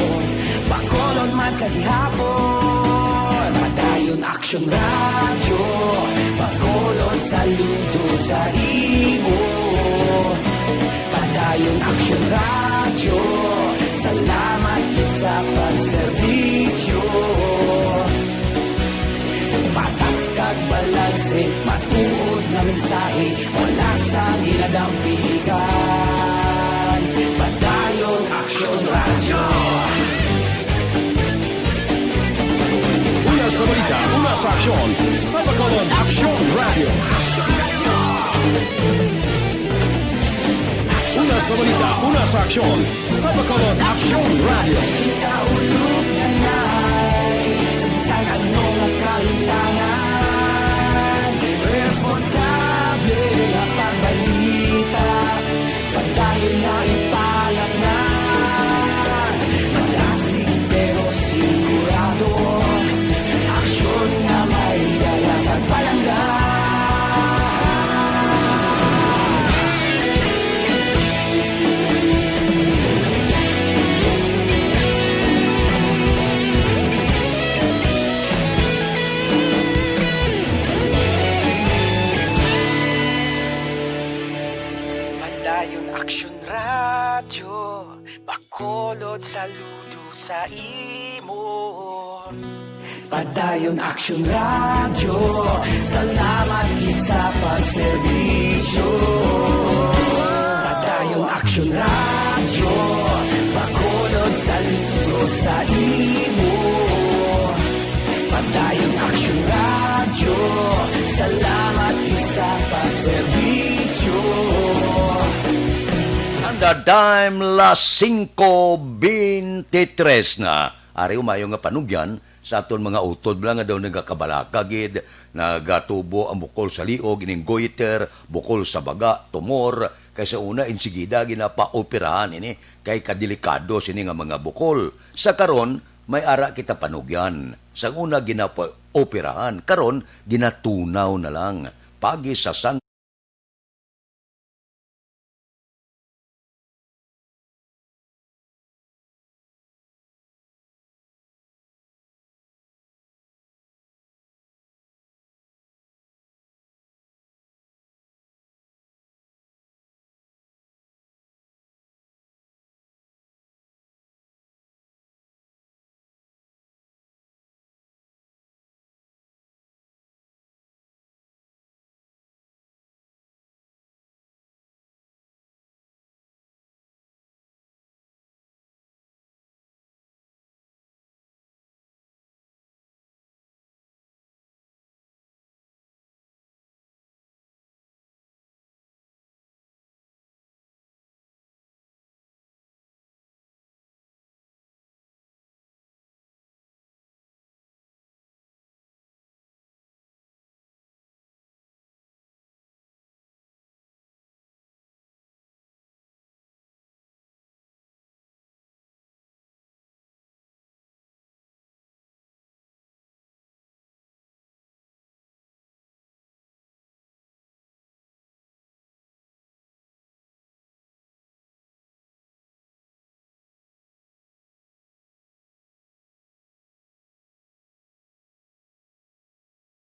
Bacolod man sa gihapon. Padayon Aksyon Radyo, Bacolod saludo sa imo. Padayon Aksyon Radyo, salamat gid sa pagserbisyo. Patas kag balanse, matuod nga mensahe, wala sang ginadampigan. Padayon Aksyon Radyo. Una sa balita, una sa aksyon, sa Bacolod Aksyon Radyo. Una sa balita, una sa aksyon, sa Bacolod Aksyon Radyo. Kaulog na nai sa bisan ano nga kahitangan. Responsable nga pagbalita, padayon nga ipalatnan. Malasig pero sigurado, aksyon nga may dala kag palangga. Padayon Aksyon Radyo, Bacolod saludo sa imo. Padayon Aksyon Radyo, salamat gid sa pagserbisyo. Padayon Aksyon Radyo, Bacolod saludo sa imo. Padayon Aksyon Radyo, salamat gid sa pagserbisyo. Ang The Dime, las singko beintitres na. Ari, umayo nga panugyan sa aton mga utod bala nga daw nagakabalaka gid, nagatubo ang bukol sa liog, ining goiter, bukol sa baga, tumor, kay sa una, insigida ginapaoperahan ini, kay kadelikado sini nga mga bukol. Sa karon, may ara kita panugyan. Sa una, ginapaoperahan, karon, ginatunaw na lang. Pagi sa San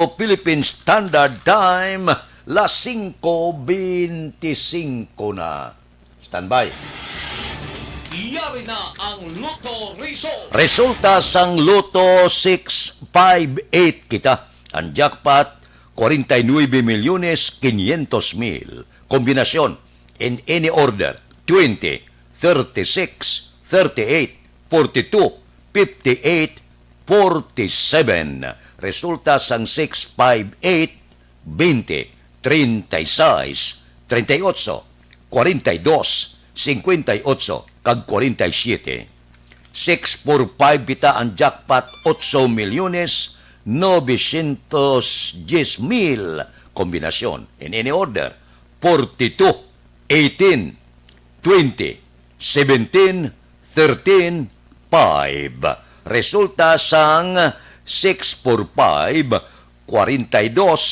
Philippine Standard Time, las singko beintisinko na. Standby. Yari na ang Lotto Result. Resulta sang Lotto six five eight kita. Ang jackpot, forty-nine milyones quinientos mil. Kombinasyon, in any order, twenty, thirty-six, thirty-eight, forty-two, fifty-eight, forty-seven. Resulta sang six, five, eight, twenty, treinta y seis, treinta y ocho, cuarenta y dos, cincuenta y ocho, kag cuarenta y siete. Six four five kita ang jackpot, ocho milyones novecientos diez mil. Kombinasyon, in any order, forty-two, eighteen, twenty, seventeen, thirteen, five. Resulta sang six four five, forty-dos,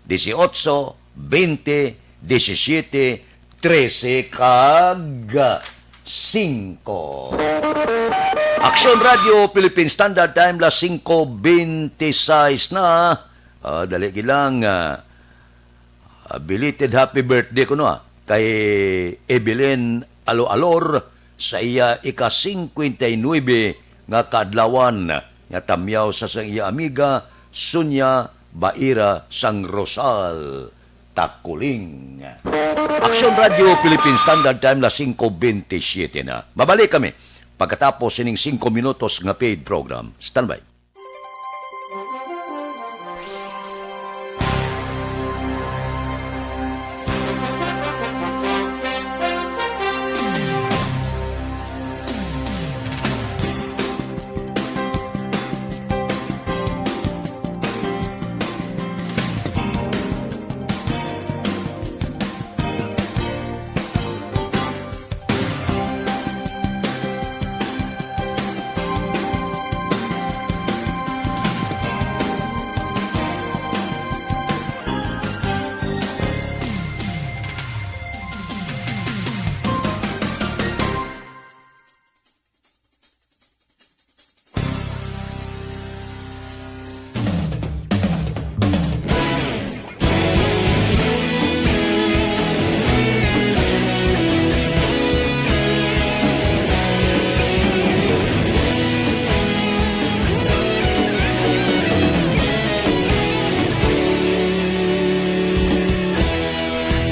dieciocho, veinte, diecisiete, trese, kag singko. Aksyon Radio Philippine Standard Time, las singko bente sais na. Ah, dali gid lang, ah, ah, belated happy birthday kuno, ah, kay Evelyn Alo-Alor sa iya ika-singkwenta y nuebe nga kaadlawan, nga tamyaw sa sang iya amiga Sonia Baira sang Rosal, Takuling. Aksyon Radio Philippine Standard Time, las singko bente siyete na. Mabalik kami pagkatapos sining singko minutos nga paid program. Standby.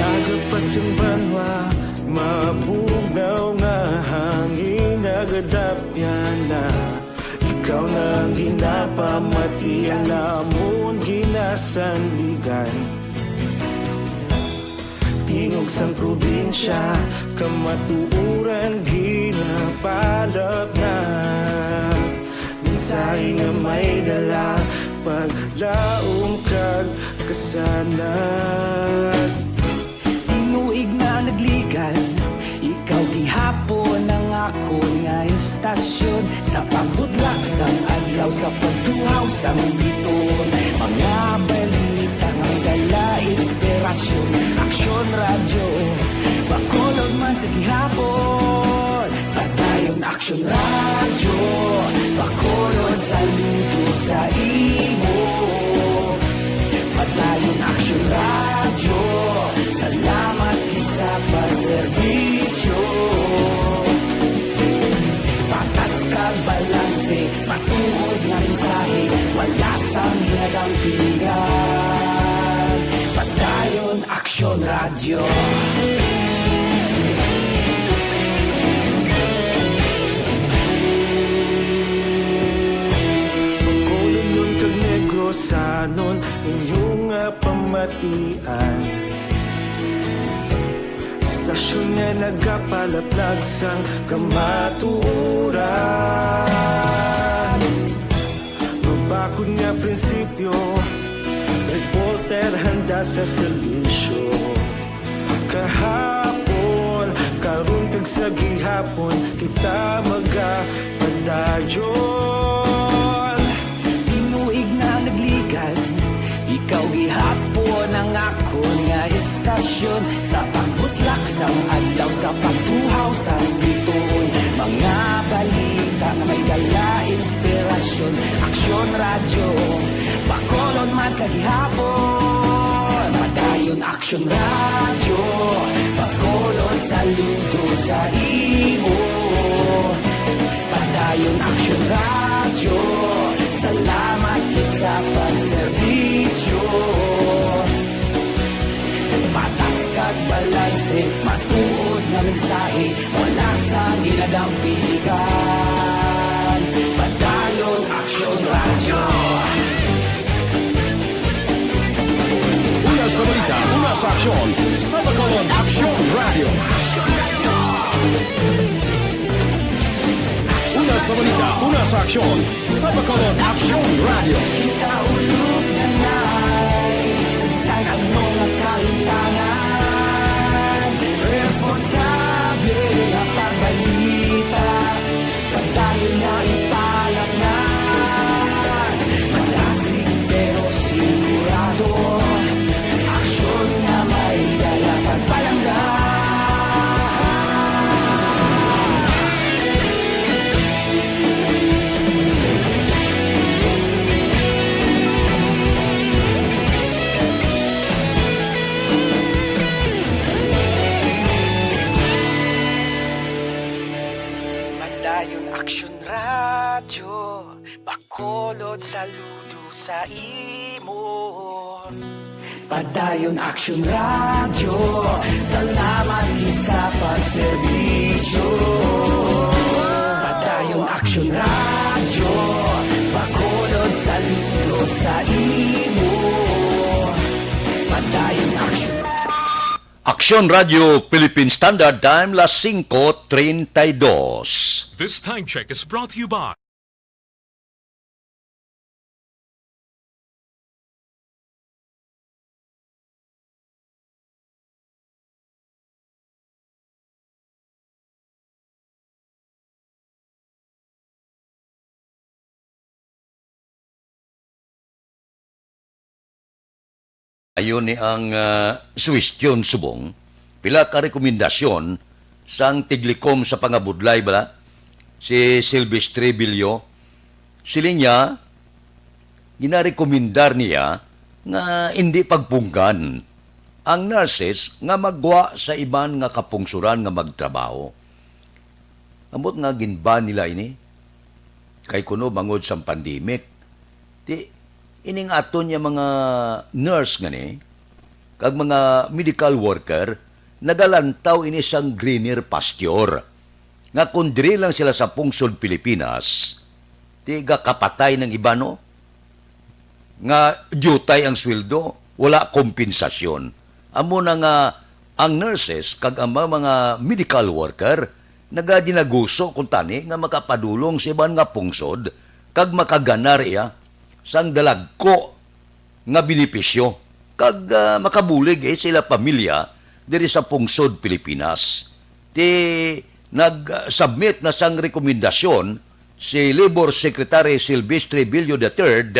Aga pa sing banwa, mabugnaw nga hangin nagadapyan na. Ikaw na ang ginapamatian namon ginasandigan. Tingog sang probinsya, kamatuoran ginapalapnag. Mensahe nga may dala, paglaom kag kasanag. Tinuig na nagligan, ikaw gihapon ang akon nga estasyon. Sa pagbutlak sang adlaw, sa pagtuhaw sang biton, mga balita nga may dala inspirasyon. Aksyon Radyo, Bacolod man sa gihapon. Padayon Aksyon Radyo, Bacolod, saludo sa imo. Padayon Aksyon Radyo, salamat gid sa pagserbisyo. Patas kag balanse, matuod nga mensahe, wala sang ginadampingan. Padayon Aksyon Radyo. Bacolodnon kag Negrosanon, inyo nga pamatian. Istasyon nga nagapalaplag sang kamatuoran. Mabakod nga prinsipyo, reporter handa sa serbisyo. Kahapon, karon, kag sa gihapon, kita magapadayon. Tinuig na nagligan, ikaw gihapon ang akon nga estasyon. Sa pagbutlak sang adlaw, sa pagtuhaw sang biton, mga balita nga may dala inspirasyon. Aksyon Radyo, Bacolod man sa gihapon. Padayon Aksyon Radyo, Bacolod, saludo sa imo. Padayon Aksyon Radyo, salamat gid sa pagserbisyo. Sa Bacolod Aksyon Radio. Una sa balita, una sa aksyon, sa Bacolod Aksyon Radio. Kita ulog na nais, bisan ano nga kahintangan, responsable nga pagbalita. Padayon na ipalapnan. Malasig pero sigurado. Aksyon na may dala pagpalangga. Padayon Aksyon Radyo, Bacolod, saludo sa imo. Padayon Aksyon Radyo, salamat gid sa pagserbisyo. Padayon Aksyon Radyo, Bacolod, saludo sa imo. Padayon Aksyon. Aksyon Radio Philippine Standard Time, las singko treinta y dos. This time check is brought to you by Ayon ni ang, ah, suwestyon subong, pila ka rekomendasyon sang tiglikom sa pangabudlay bala, si Silvestre Billo. Siling niya, ginarekomendar niya nga indi pagpunggan ang nurses nga maggwa sa iban nga kapungsoran nga magtrabaho. Ambot nga ginban nila ini kay kuno bangod sang pandemic. Ti, ining aton nga mga nurse nga ni, kag mga medical worker, nagalantaw ini sang greener pasture, nga kon diri lang sila sa pungsod Pilipinas, ti gakapatay ng iba, no? Nga diutay ang sweldo, wala kompensasyon. Amo na nga ang nurses kag ang mga, mga medical worker nagadinaguso kuntani nga makapadulong sa iban nga pungsod kag makaganar iya sang dalagko nga benepisyo kag, ah, makabulig, eh, sa ila pamilya diri sa pungsod Pilipinas. Ti nag-submit na sang rekomendasyon si Labor Secretary Silvestre Billo the third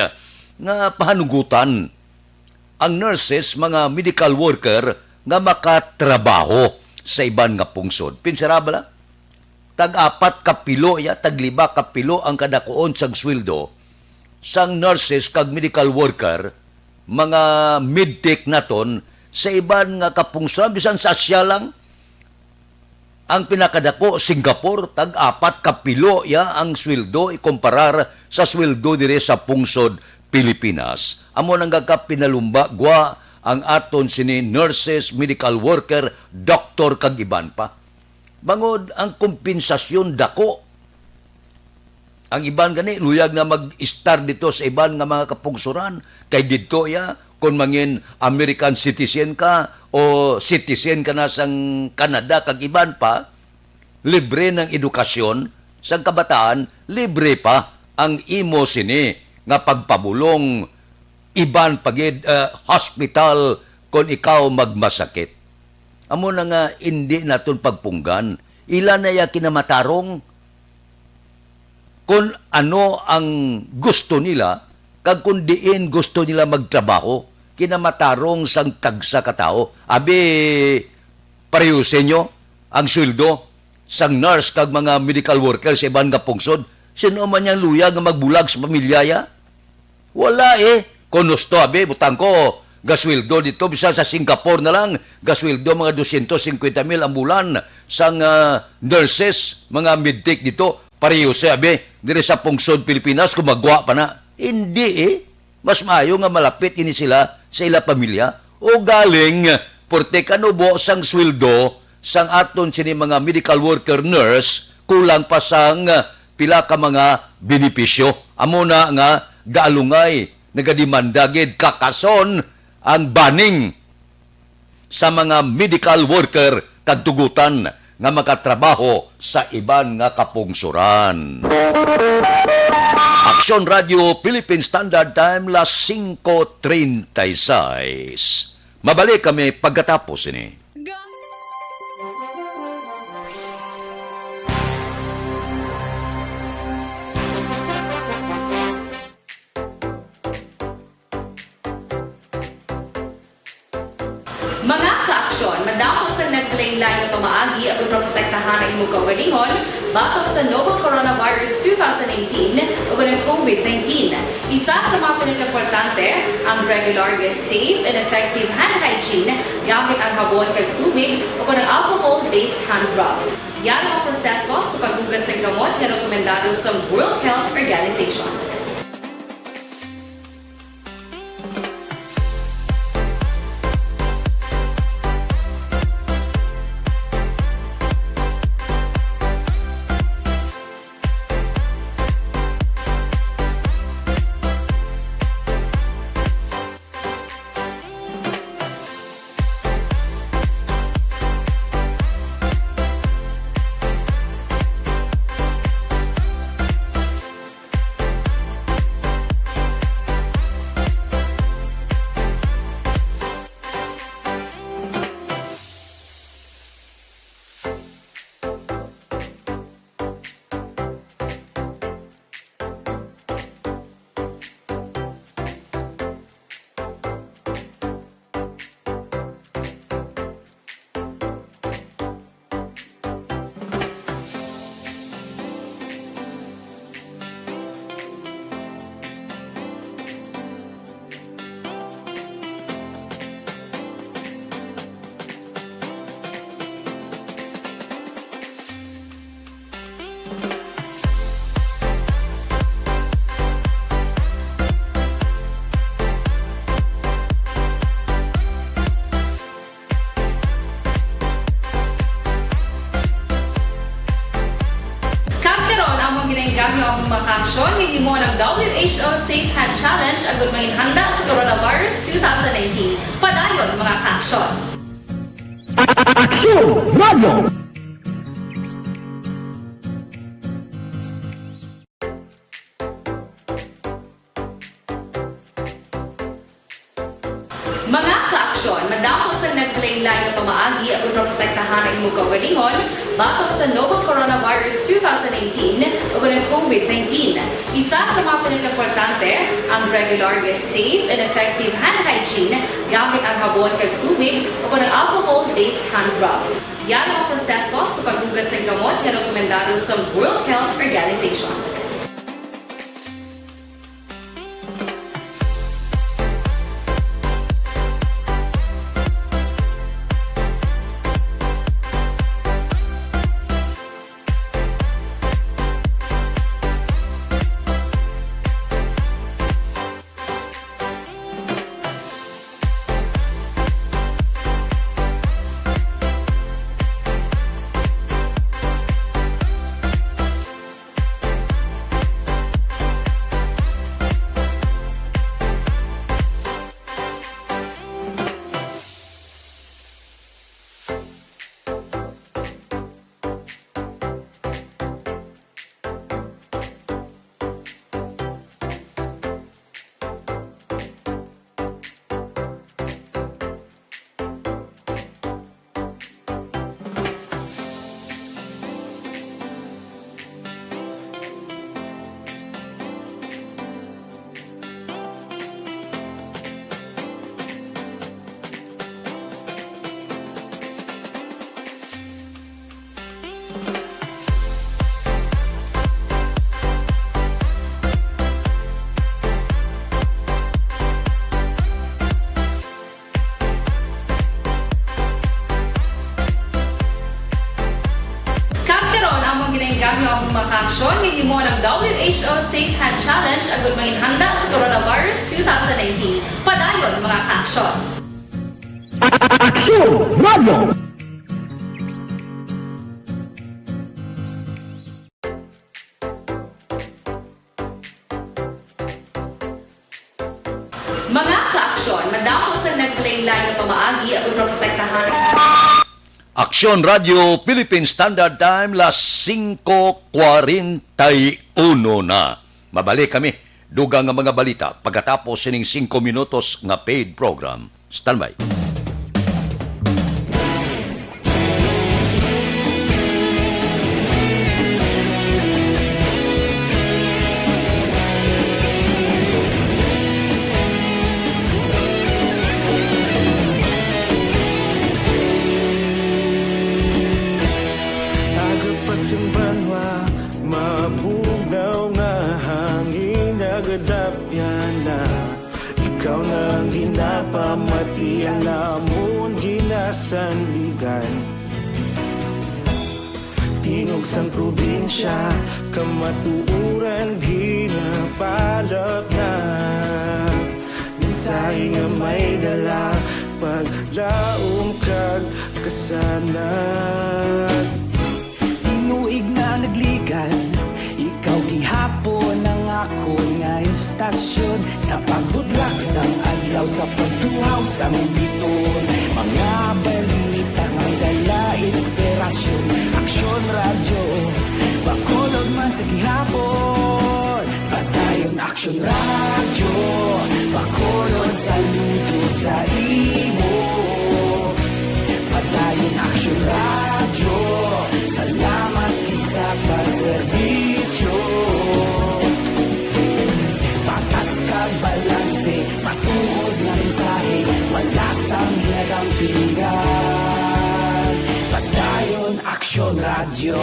nga pahanugutan ang nurses, mga medical worker nga makatrabaho sa iban nga pungsod. Pinsara bala, tag-apat ka pilo ya, tag-lima ka pilo ang kadakuon sang sweldo sang nurses kag medical worker, mga medtech naton sa iban nga kapungsoran, bisan sa Asia lang. Ang pinakadako, Singapore, tag-apat ka pilo ya ang sweldo ikumparar sa sweldo diri sa pungsod Pilipinas. Amo nang gakapinalumba gwa ang aton sini nurses, medical worker, doktor, kag iban pa. Bangod ang kompensasyon dako. Ang iban gani luyag nga mag-estar dito sa iban nga mga kapungsoran, kay didto ya, kung mangin American citizen ka o citizen ka na sang Canada kag iban pa, libre ng edukasyon sang kabataan, libre pa ang imo sini nga pagpabulong, iban pa gid, eh, hospital kon ikaw magmasakit. Amo na nga indi naton pagpunggan. Ila na ya kinamatarong kon ano ang gusto nila kag kon diin gusto nila magtrabaho, kinamatarong sang tagsa ka tawo. Abi, pareho sa inyo ang sweldo sang nurse kag mga medical worker sa iban nga pungsod. Sino man yang luya nga magbulag sa pamilya ya? Wala, eh. Kung gusto, abi, butang ko, gasweldo dito, bisan sa Singapore na lang, gasweldo mga dosyentos singkwenta mil ang bulan sang, ah, nurses, mga medtech dito. Pareho siya, abi, diri sa pungsod Pilipinas, kung magwa pa na. Hindi, eh. Mas maayo nga malapit ini sila sa ila pamilya. O galing, porte kanubo sang sweldo sang aton sini mga medical worker, nurse, kulang pa sang pila ka mga benepisyo. Amo na nga gaalungay, nagademanda gid, kakason ang banning sa mga medical worker kag tugutan nga makatrabaho sa iban nga kapungsoran. Aksyon Radio Philippine Standard Time, las singko treinta y seis. Mabalik kami pagkatapos ini. Mga kaaksyon, madamo sang naglain-lain nga pamaagi agud maprotektahan ang imo kaugalingon batok sa novel coronavirus two thousand nineteen ug ang COVID nineteen. Isa sa mga pinakaimportante ang regular nga safe and effective hand hygiene gamit ang habon kag tubig o kon ang alcohol-based hand rub. Yari ang proseso sa paghugas sang gamot nga rekomendado sa World Health Organization. Kag karon, amon ginainggangyo ang mga kaaksyon nga gihimo ng W H O Safe Hand Challenge agud mangin handa sa coronavirus two thousand nineteen. Padayon, mga kaaksyon. Aksyon Radio! Mga kaaksyon, madamo sang naglain-lain nga pamaagi agud maprotektahan ang imo kaugalingon batok sa novel coronavirus two thousand nineteen ug ang COVID nineteen. Isa sa mga pinakaimportante ang regular nga safe and effective hand hygiene gamit ang habon kag tubig o kon ang alcohol-based hand rub. Yari ang proseso sa paghugas sang gamot nga rekomendado sa World Health Organization. Kag karon, amon ginainggangyo ang mga kaaksyon nga gihimo ng W H O Safe Hand Challenge agud mangin handa sa coronavirus two thousand nineteen. Padayon, mga kaaksyon. Aksyon Radio! Mga kaaksyon, Madamo sa naglain-lain nga pamaagi aron maprotektahan. Aksyon Radio Philippine Standard Time, las singko kwarenta y uno na. Mabalik kami, dugang nga mga balita pagkatapos sining singko minutos nga paid program. Standby. Aga pa sing banwa, mabugnaw nga hangin, nagadapyan na. Ikaw na ang ginapamati, ang amon ginasandigan. Tingog sang probinsya, kamatuoran ginapalapnag. Mensahe nga may dala, paglaom kag kasanag. Tinuig na nagligan, ikaw gihapon ang akon nga istasyon. Sa pagbudlak sang adlaw, sa pagtuhaw sang biton, mga balita may dala inspirasyon. Aksyon Radyo, Bacolod man sa gihapon. Padayon Aksyon Radyo, Bacolod, saludo sa imo. Padayon Aksyon Radyo, salamat gid sa pagserbisyo. Patas kag balanse, matuod nga mensahe, wala sang ginadampingan. Padayon Aksyon Radyo.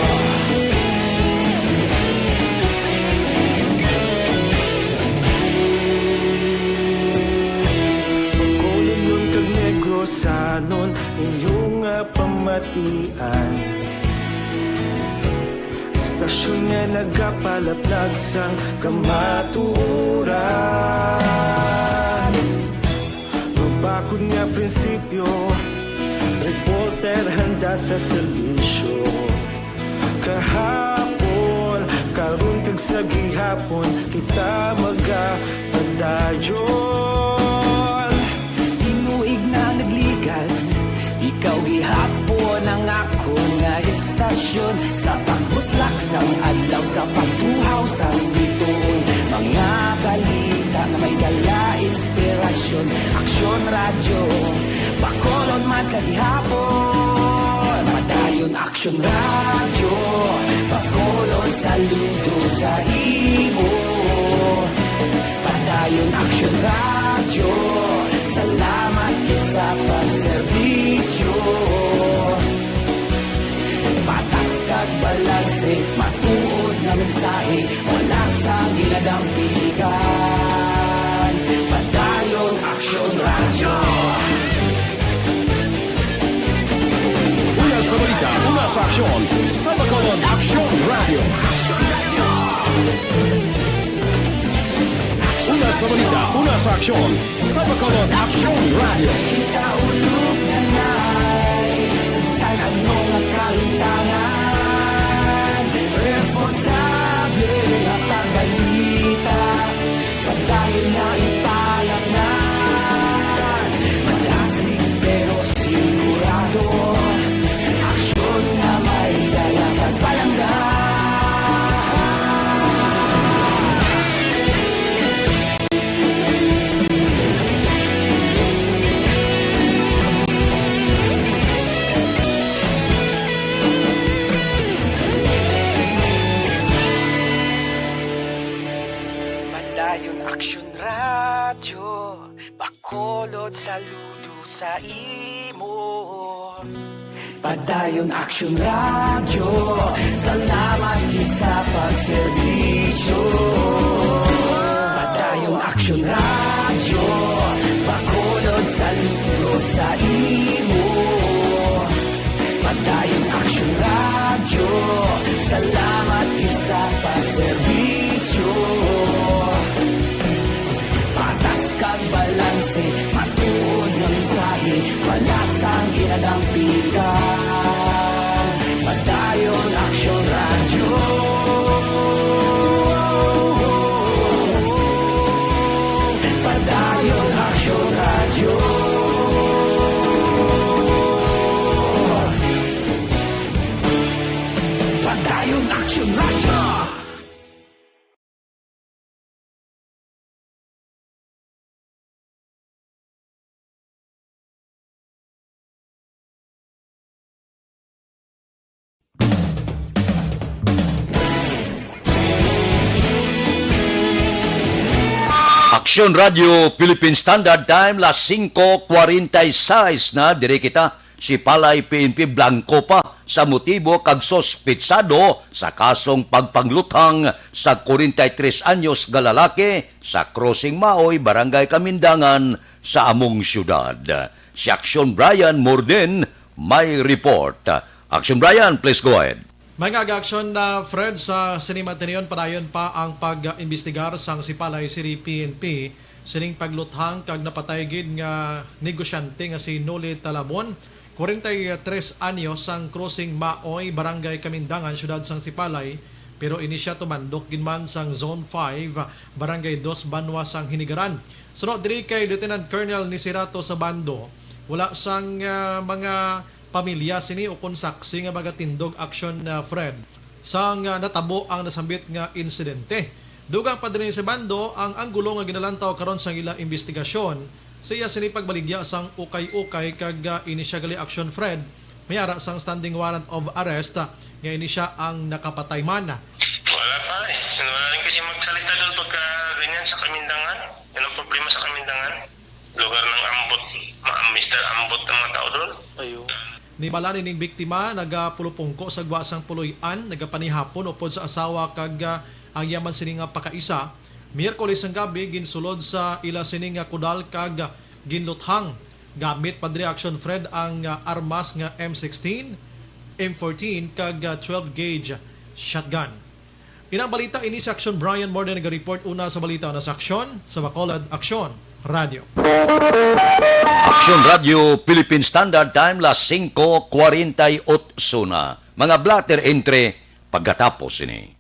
Bacolod kag Negrosanon, inyo nga pamatian. Istasyon nga nagapalaplag sang kamatuoran. Mabakod nga prinsipyo, reporter handa sa serbisyo. Kahapon, karon kag sa gihapon, kita magapadayon. Tinuig na nagligan, ikaw gihapon ang akon nga istasyon. Sa pagbutlak sang adlaw, sa pagtuhaw sang bituon, mga balita nga may dala inspirasyon. Aksyon Radyo, Bacolod man sa gihapon. Padayon Aksyon Radyo, Bacolod, saludo sa imo. Padayon Aksyon Radyo, salamat gid sa pagserbisyo. Patas kag balanse, matuod nga mensahe, wala sang ginadampigan. Padayon Aksyon Radyo. Una sa balita, una sa aksyon, sa Bacolod Aksyon Radyo. Una sa balita, una sa aksyon, sa Bacolod Aksyon Radyo. Kita ulog na nay, sa bisan ano nga kahimtangan, responsable nga pagbalita, padayon nga ipalapngan. Malasig pero sigurado, aksyon nga may dala kag palangga. Padayon Aksyon Radyo, Bacolod, saludo sa imo. Padayon Aksyon Radyo, salamat gid sa pagserbisyo. Padayon Aksyon Radyo, Bacolod, saludo sa imo. Padayon Aksyon Radyo, salamat gid sa pagserbisyo. Patas kag balanse, matuod nga mensahe, wala sang ginadampigan. Padayon Aksyon Radyo. Padayon Aksyon Radyo. Aksyon Radio Philippine Standard Time, las singko kwarenta y seis na, diri kita, si Palay P N P blanco pa sa motibo kag suspitsado sa kasong pagpangluthang sa kwarenta y tres anyos nga lalaki sa Crossing Maoy, Barangay Kamindangan sa among siyudad. Si Aksyon Brian Morden may report. Aksyon Brian, please go ahead. May nga aga-aksyon na, Fred, sa sini matinion, padayon pa ang pag-imbestigar sang Sipalay City P N P sining pagluthang kag napatay gid nga negosyante nga si Noli Talabon, kwarenta y tres anyos, sang Crossing Maoy, Barangay Kamindangan, Siyudad sang Sipalay, pero ini sia tumandok gid man sang Zone five, Barangay Dos Banwa sang Hinigaran. Suno diri kay Lieutenant Colonel Nisirato Sabando, wala sang, ah, mga pamilya sini ukon saksi nga magatindog aksyon, ah, Fred, sang, ah, natabo ang nasambit nga insidente. Dugang pa diri ni Sabando, ang anggulo nga ginalantaw karon sang ila imbestigasyon, sa iya sini pagbaligya sang ukay-ukay kag, ah, ini sia gali aksyon, Fred, may ara sang standing warrant of arrest, ah, nga ini sia ang nakapatay man. Wala pa eh. Wala rin kasi magsalita doon pagka ganyan sa Kamindangan. Yan ang problema sa Kamindangan. Lugar ng ambot, ma-, Mister Ambot ang mga tao doon. Ayo. Nibal-an ining biktima nagapulupungko sa gwa sang puloy-an, nagapanihapon upod sa asawa kag, ah, ang iya man sini nga pakaisa. Miyerkules sang gabi, ginsulod sa ila sini nga kudal kag ginluthang. Gamit pa diri aksyon, Fred, ang, ah, armas nga M sixteen, M fourteen kag, ah, twelve gauge shotgun. Inang balita ini sa Aksyon. Brian Morden naga-report. Una sa balita na sa Aksyon, sa Bacolod, Aksyon Radio. Aksyon Radio, Philippine Standard Time, las singko kwarenta y otso na. Mga blotter entry pagkatapos ini.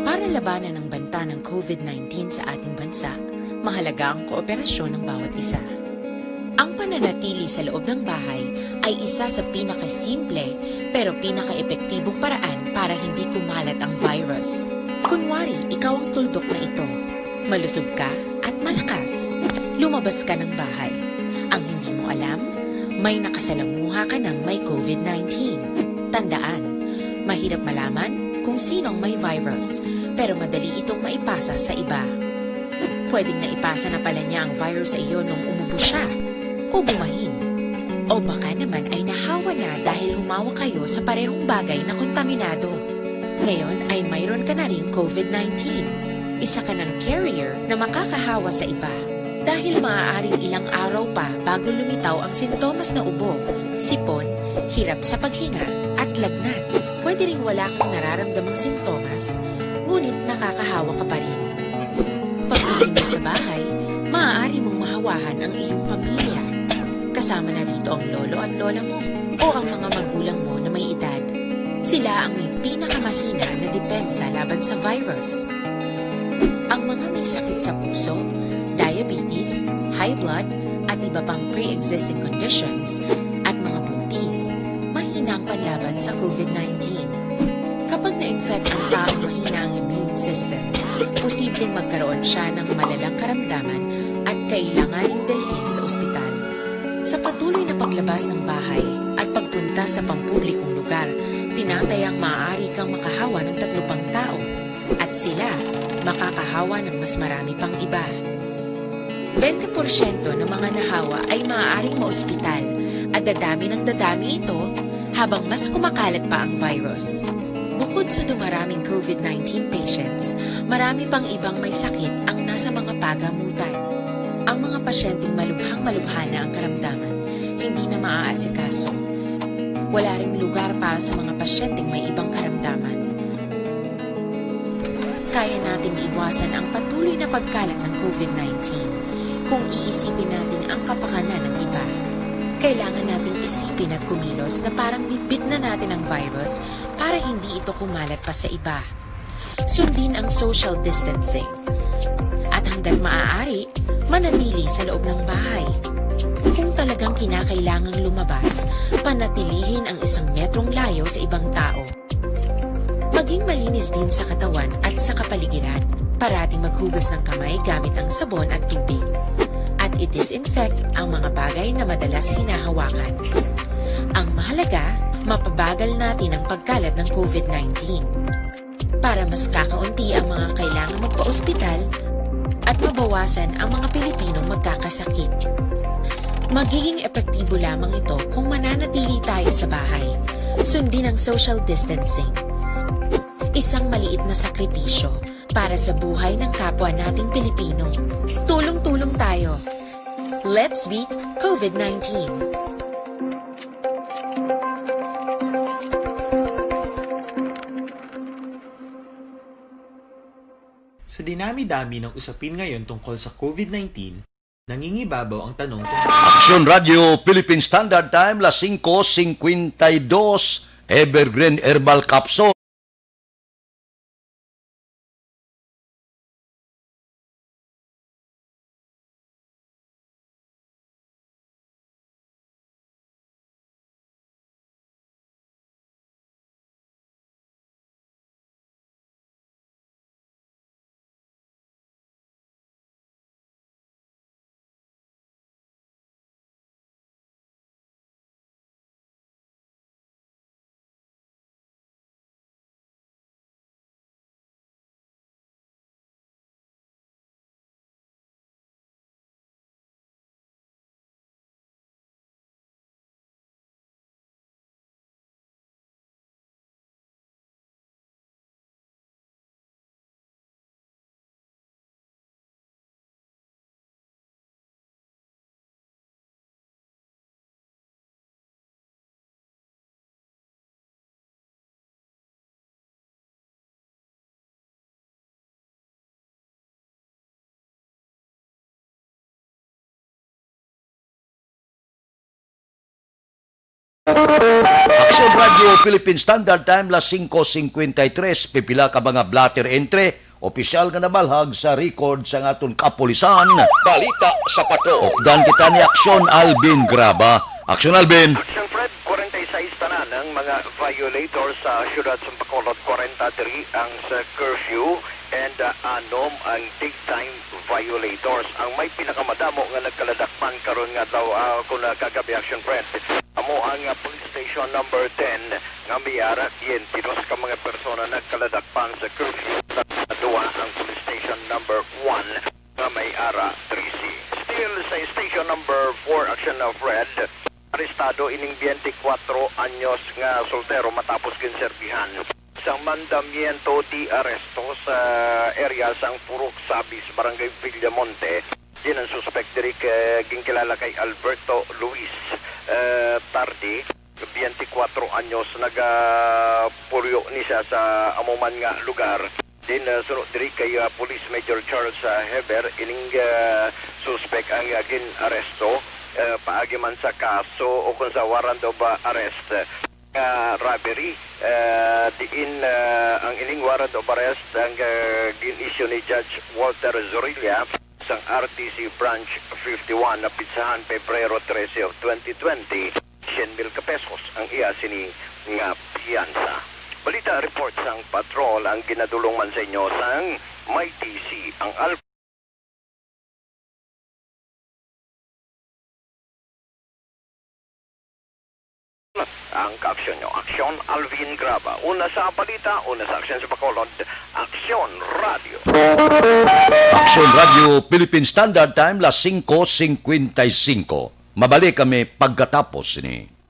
Para labanan ang banta ng covid nineteen sa ating bansa, mahalaga ang kooperasyon ng bawat isa. Ang pananatili sa loob ng bahay ay isa sa pinakasimple pero pinakaepektibong paraan para hindi kumalat ang virus. Kunwari, ikaw ang tuldok na ito. Malusog ka at malakas. Lumabas ka ng bahay. Ang hindi mo alam, may nakasalamuha ka ng may covid nineteen. Tandaan, mahirap malaman kung sino ang may virus, pero madali itong maipasa sa iba. Pwedeng naipasa na pala niya ang virus sa iyo nung umubo siya o bumahin. O baka naman ay nahawa na dahil humawa kayo sa parehong bagay na kontaminado. Ngayon ay mayroon ka na ring covid nineteen. Isa ka ng carrier na makakahawa sa iba. Dahil maaaring ilang araw pa bago lumitaw ang sintomas na ubo, sipon, hirap sa paghinga, at lagnat. Pwede ring wala kang nararamdamang sintomas, ngunit nakakahawa ka pa rin. Pag-uwi mo sa bahay, maaari mong mahawahan ang iyong pamilya. Kasama na rito ang lolo at lola mo o ang mga magulang mo na may edad. Sila ang may pinakamahina na depensa laban sa virus. Ang mga may sakit sa puso, diabetes, high blood, at iba pang pre-existing conditions, at mga buntis, mahina ang panlaban sa covid nineteen. Kapag na-infect ang taong mahina ang immune system, posibleng magkaroon siya ng malalang karamdaman at kailanganing dalhin sa ospital. Sa patuloy na paglabas ng bahay at pagpunta sa pampublikong lugar, tinatayang maaari kang makahawa ng tatlo pang tao, at sila makakahawa ng mas marami pang iba. Bente porsyento ng mga nahawa ay maaaring maospital at dadami ng dadami ito habang mas kumakalat pa ang virus. Bukod sa dumaraming covid nineteen patients, marami pang ibang may sakit ang nasa mga pagamutan. Ang mga pasyenteng malubhang-malubha na ang karamdaman, hindi na maaasikaso. Wala ring lugar para sa mga pasyenteng may ibang karamdaman. Kaya nating iwasan ang patuloy na pagkalat ng covid nineteen kung iisipin natin ang kapakanan ng iba. Kailangan nating isipin at kumilos na parang bitbit na natin ang virus para hindi ito kumalat pa sa iba. Sundin ang social distancing. At hanggat maaari, manatili sa loob ng bahay. Kung talagang kinakailangang lumabas, panatilihin ang isang metrong layo sa ibang tao. Maging malinis din sa katawan at sa kapaligiran. Parating maghugas ng kamay gamit ang sabon at tubig. At i-disinfect ang mga bagay na madalas hinahawakan. Mahalaga, mapabagal natin ang pagkalat ng covid nineteen para mas kakaunti ang mga kailangan magpa-ospital at mabawasan ang mga Pilipinong magkakasakit. Magiging epektibo lamang ito kung mananatili tayo sa bahay. Sundin ang social distancing. Isang maliit na sakripisyo para sa buhay ng kapwa nating Pilipino. Tulong-tulong tayo. Let's beat covid nineteen. Sa dinami-dami ng usapin ngayon tungkol sa covid nineteen, nangingibabaw ang tanong kung Aksyon Radio Philippine Standard Time, las singko singkwenta y dos, Evergreen Herbal Capsule. Aksyon Radio Philippine Standard Time, las singko singkwenta y tres, pipila ka mga blotter entry, opisyal nga nabalhag sa record sang aton kapulisan. Balita sa Patrol. Updan kita ni Aksyon Alvin Graba. Aksyon Alvin. Action Fred, kwarenta y seis tanan ang mga violators sa siyudad sa Bacolod. Kwarenta diri ang sa curfew and, uh, anom ang daytime violators. Ang may pinakamadamo nga nagkaladakpan karon nga adlaw, uh, kun, uh, kagabi, Action Fred, amo ang, uh, police station number ten nga may ara twenty-dos ka mga persona nagkaladakpan sa curfew. Sa duwa ang police station number one nga may ara trese. Still sa station number four, Action, uh, Fred, arestado ining twenty-four anyos nga soltero matapos ginserbihan sang mandamiento de arresto sa area sang Purok Sabis, Barangay Villamonte. Din ang suspek diri kay ginkilala kay Alberto Luis, eh, Tardi, twenty-four anyos, nagapuryo ni siya sa amo man nga lugar. Din, ah, suno diri kay, ah, Police Major Charles, ah, Heber, ining, ah, suspek ang, ah, gin-aresto, ah, paagi man sa kaso o kung sa warrant of, ah, arrest, ah, nga robbery, ah, diin, ah, ang ining warrant of arrest ang, ah, gin-issue ni Judge Walter Zorilla sang R T C Branch fifty-one na pitsahan Pebrero trese of twenty twenty. Syen mil ka pesos ang iya sini nga piyansa. Balita report sang patrol ang ginadulong man sa inyo sang May T C ang Al- Ang kaaksyon nyo. Aksyon, Alvin Graba. Una sa balita, una sa aksyon sa Bacolod, Aksyon Radio. Aksyon Radio, Philippine Standard Time, las singko singkwenta y singko. Mabalik kami pagkatapos ni.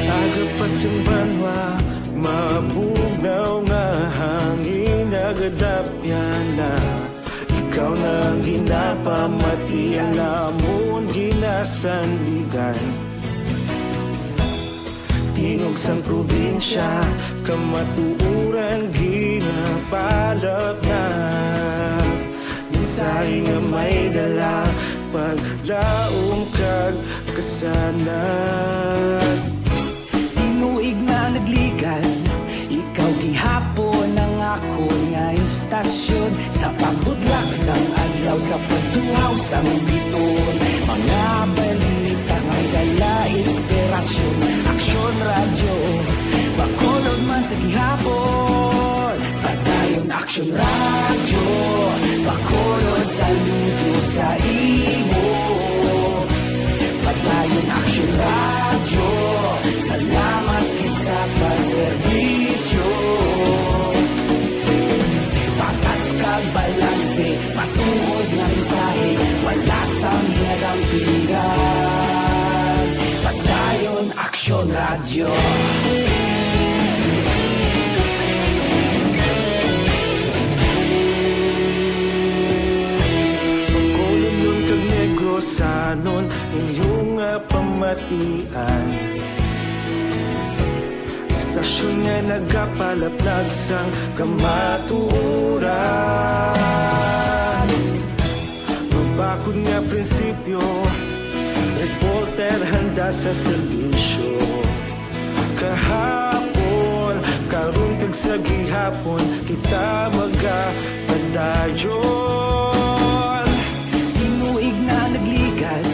Aga pa sing banwa, mabugnaw nga hangin nagadapyan na. Ikaw na ang ginapamati, ang amon ginasandigan. Tingog sang probinsya, kamatuoran ginapalapnap. Mensahe nga may dala, paglaom Sana. Tinuig na nagligad, ikaw gihapon ang akon nga istasyon. Sa pagbudlak sang adlaw, sa pagtuhaw sang biton, mga balita nga may dala inspirasyon. Aksyon Radyo, Bacolod man sa gihapon. Padayon Aksyon Radyo, Bacolod, saludo sa imo. Padayon Aksyon Radyo, salamat gid sa pagserbisyo. Patas kag balanse, matuod nga mensahe, wala sang ginadampigan. Padayon Aksyon Radyo. Bacolodnon kag Negrosanon, inyo nga pamatian. Istasyon nga nagapalaplag sang kamatuoran. Mabakod nga prinsipyo, reporter handa sa serbisyo. Kahapon, karon kag sa gihapon, kita magapadayon. Tinuig na nagligad,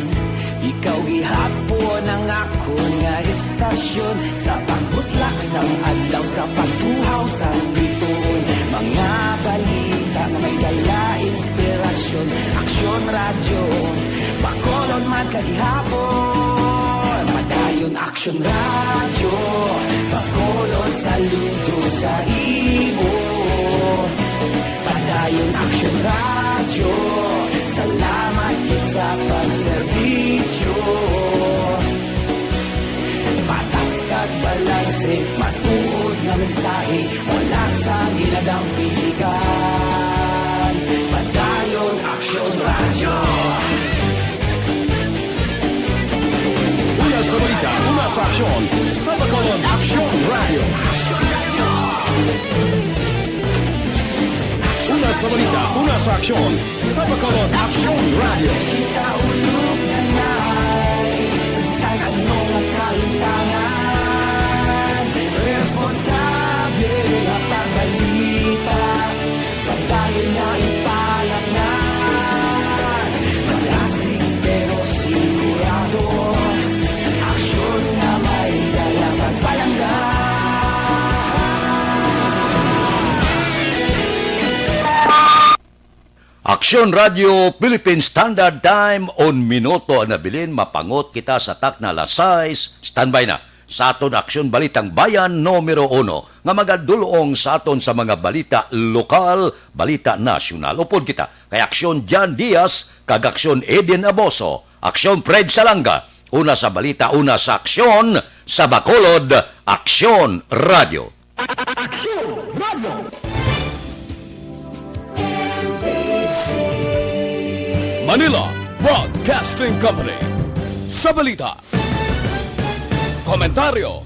ikaw gihapon ang akon nga istasyon. Sa pagbutlak sang adlaw, sa pagtuhaw sang biton, mga balita nga may dala inspirasyon. Aksyon Radyo, Bacolod man sa gihapon. Padayon Aksyon Radyo, Bacolod, saludo sa imo. Padayon Aksyon Radyo, salamat gid sa pagserbisyo. Patas kag balanse, matuod nga mensahe, wala sang ginadampigan. Padayon Aksyon Radyo. Una sa balita, una sa aksyon, sa Bacolod Aksyon Radyo. Una sa balita, una sa aksyon, sa Bacolod Aksyon Radyo. Kita ulog na na'y sagsag ang mga kalintangan. Responsable nga pagbalita, pagdayon nga ipalatnan. Malasig pero sigurado, aksyon nga may dala pagpalangga. Aksyon Radyo Philippine Standard Time, un minuto ang nabilin, mapangot kita sa takna alas sais. Standby na sa aton Aksyon Balitang Bayan numero uno nga magadulong sa aton sa mga balita lokal, balita nasyonal. Upod kita kay Aksyon Jan Diaz kag Aksyon Eden Aboso, Aksyon Fred Salanga. Una sa balita, una sa aksyon, sa Bacolod, Aksyon Radyo. Aksyon Radyo. Manila Broadcasting Company. Sa balita, komentaryo,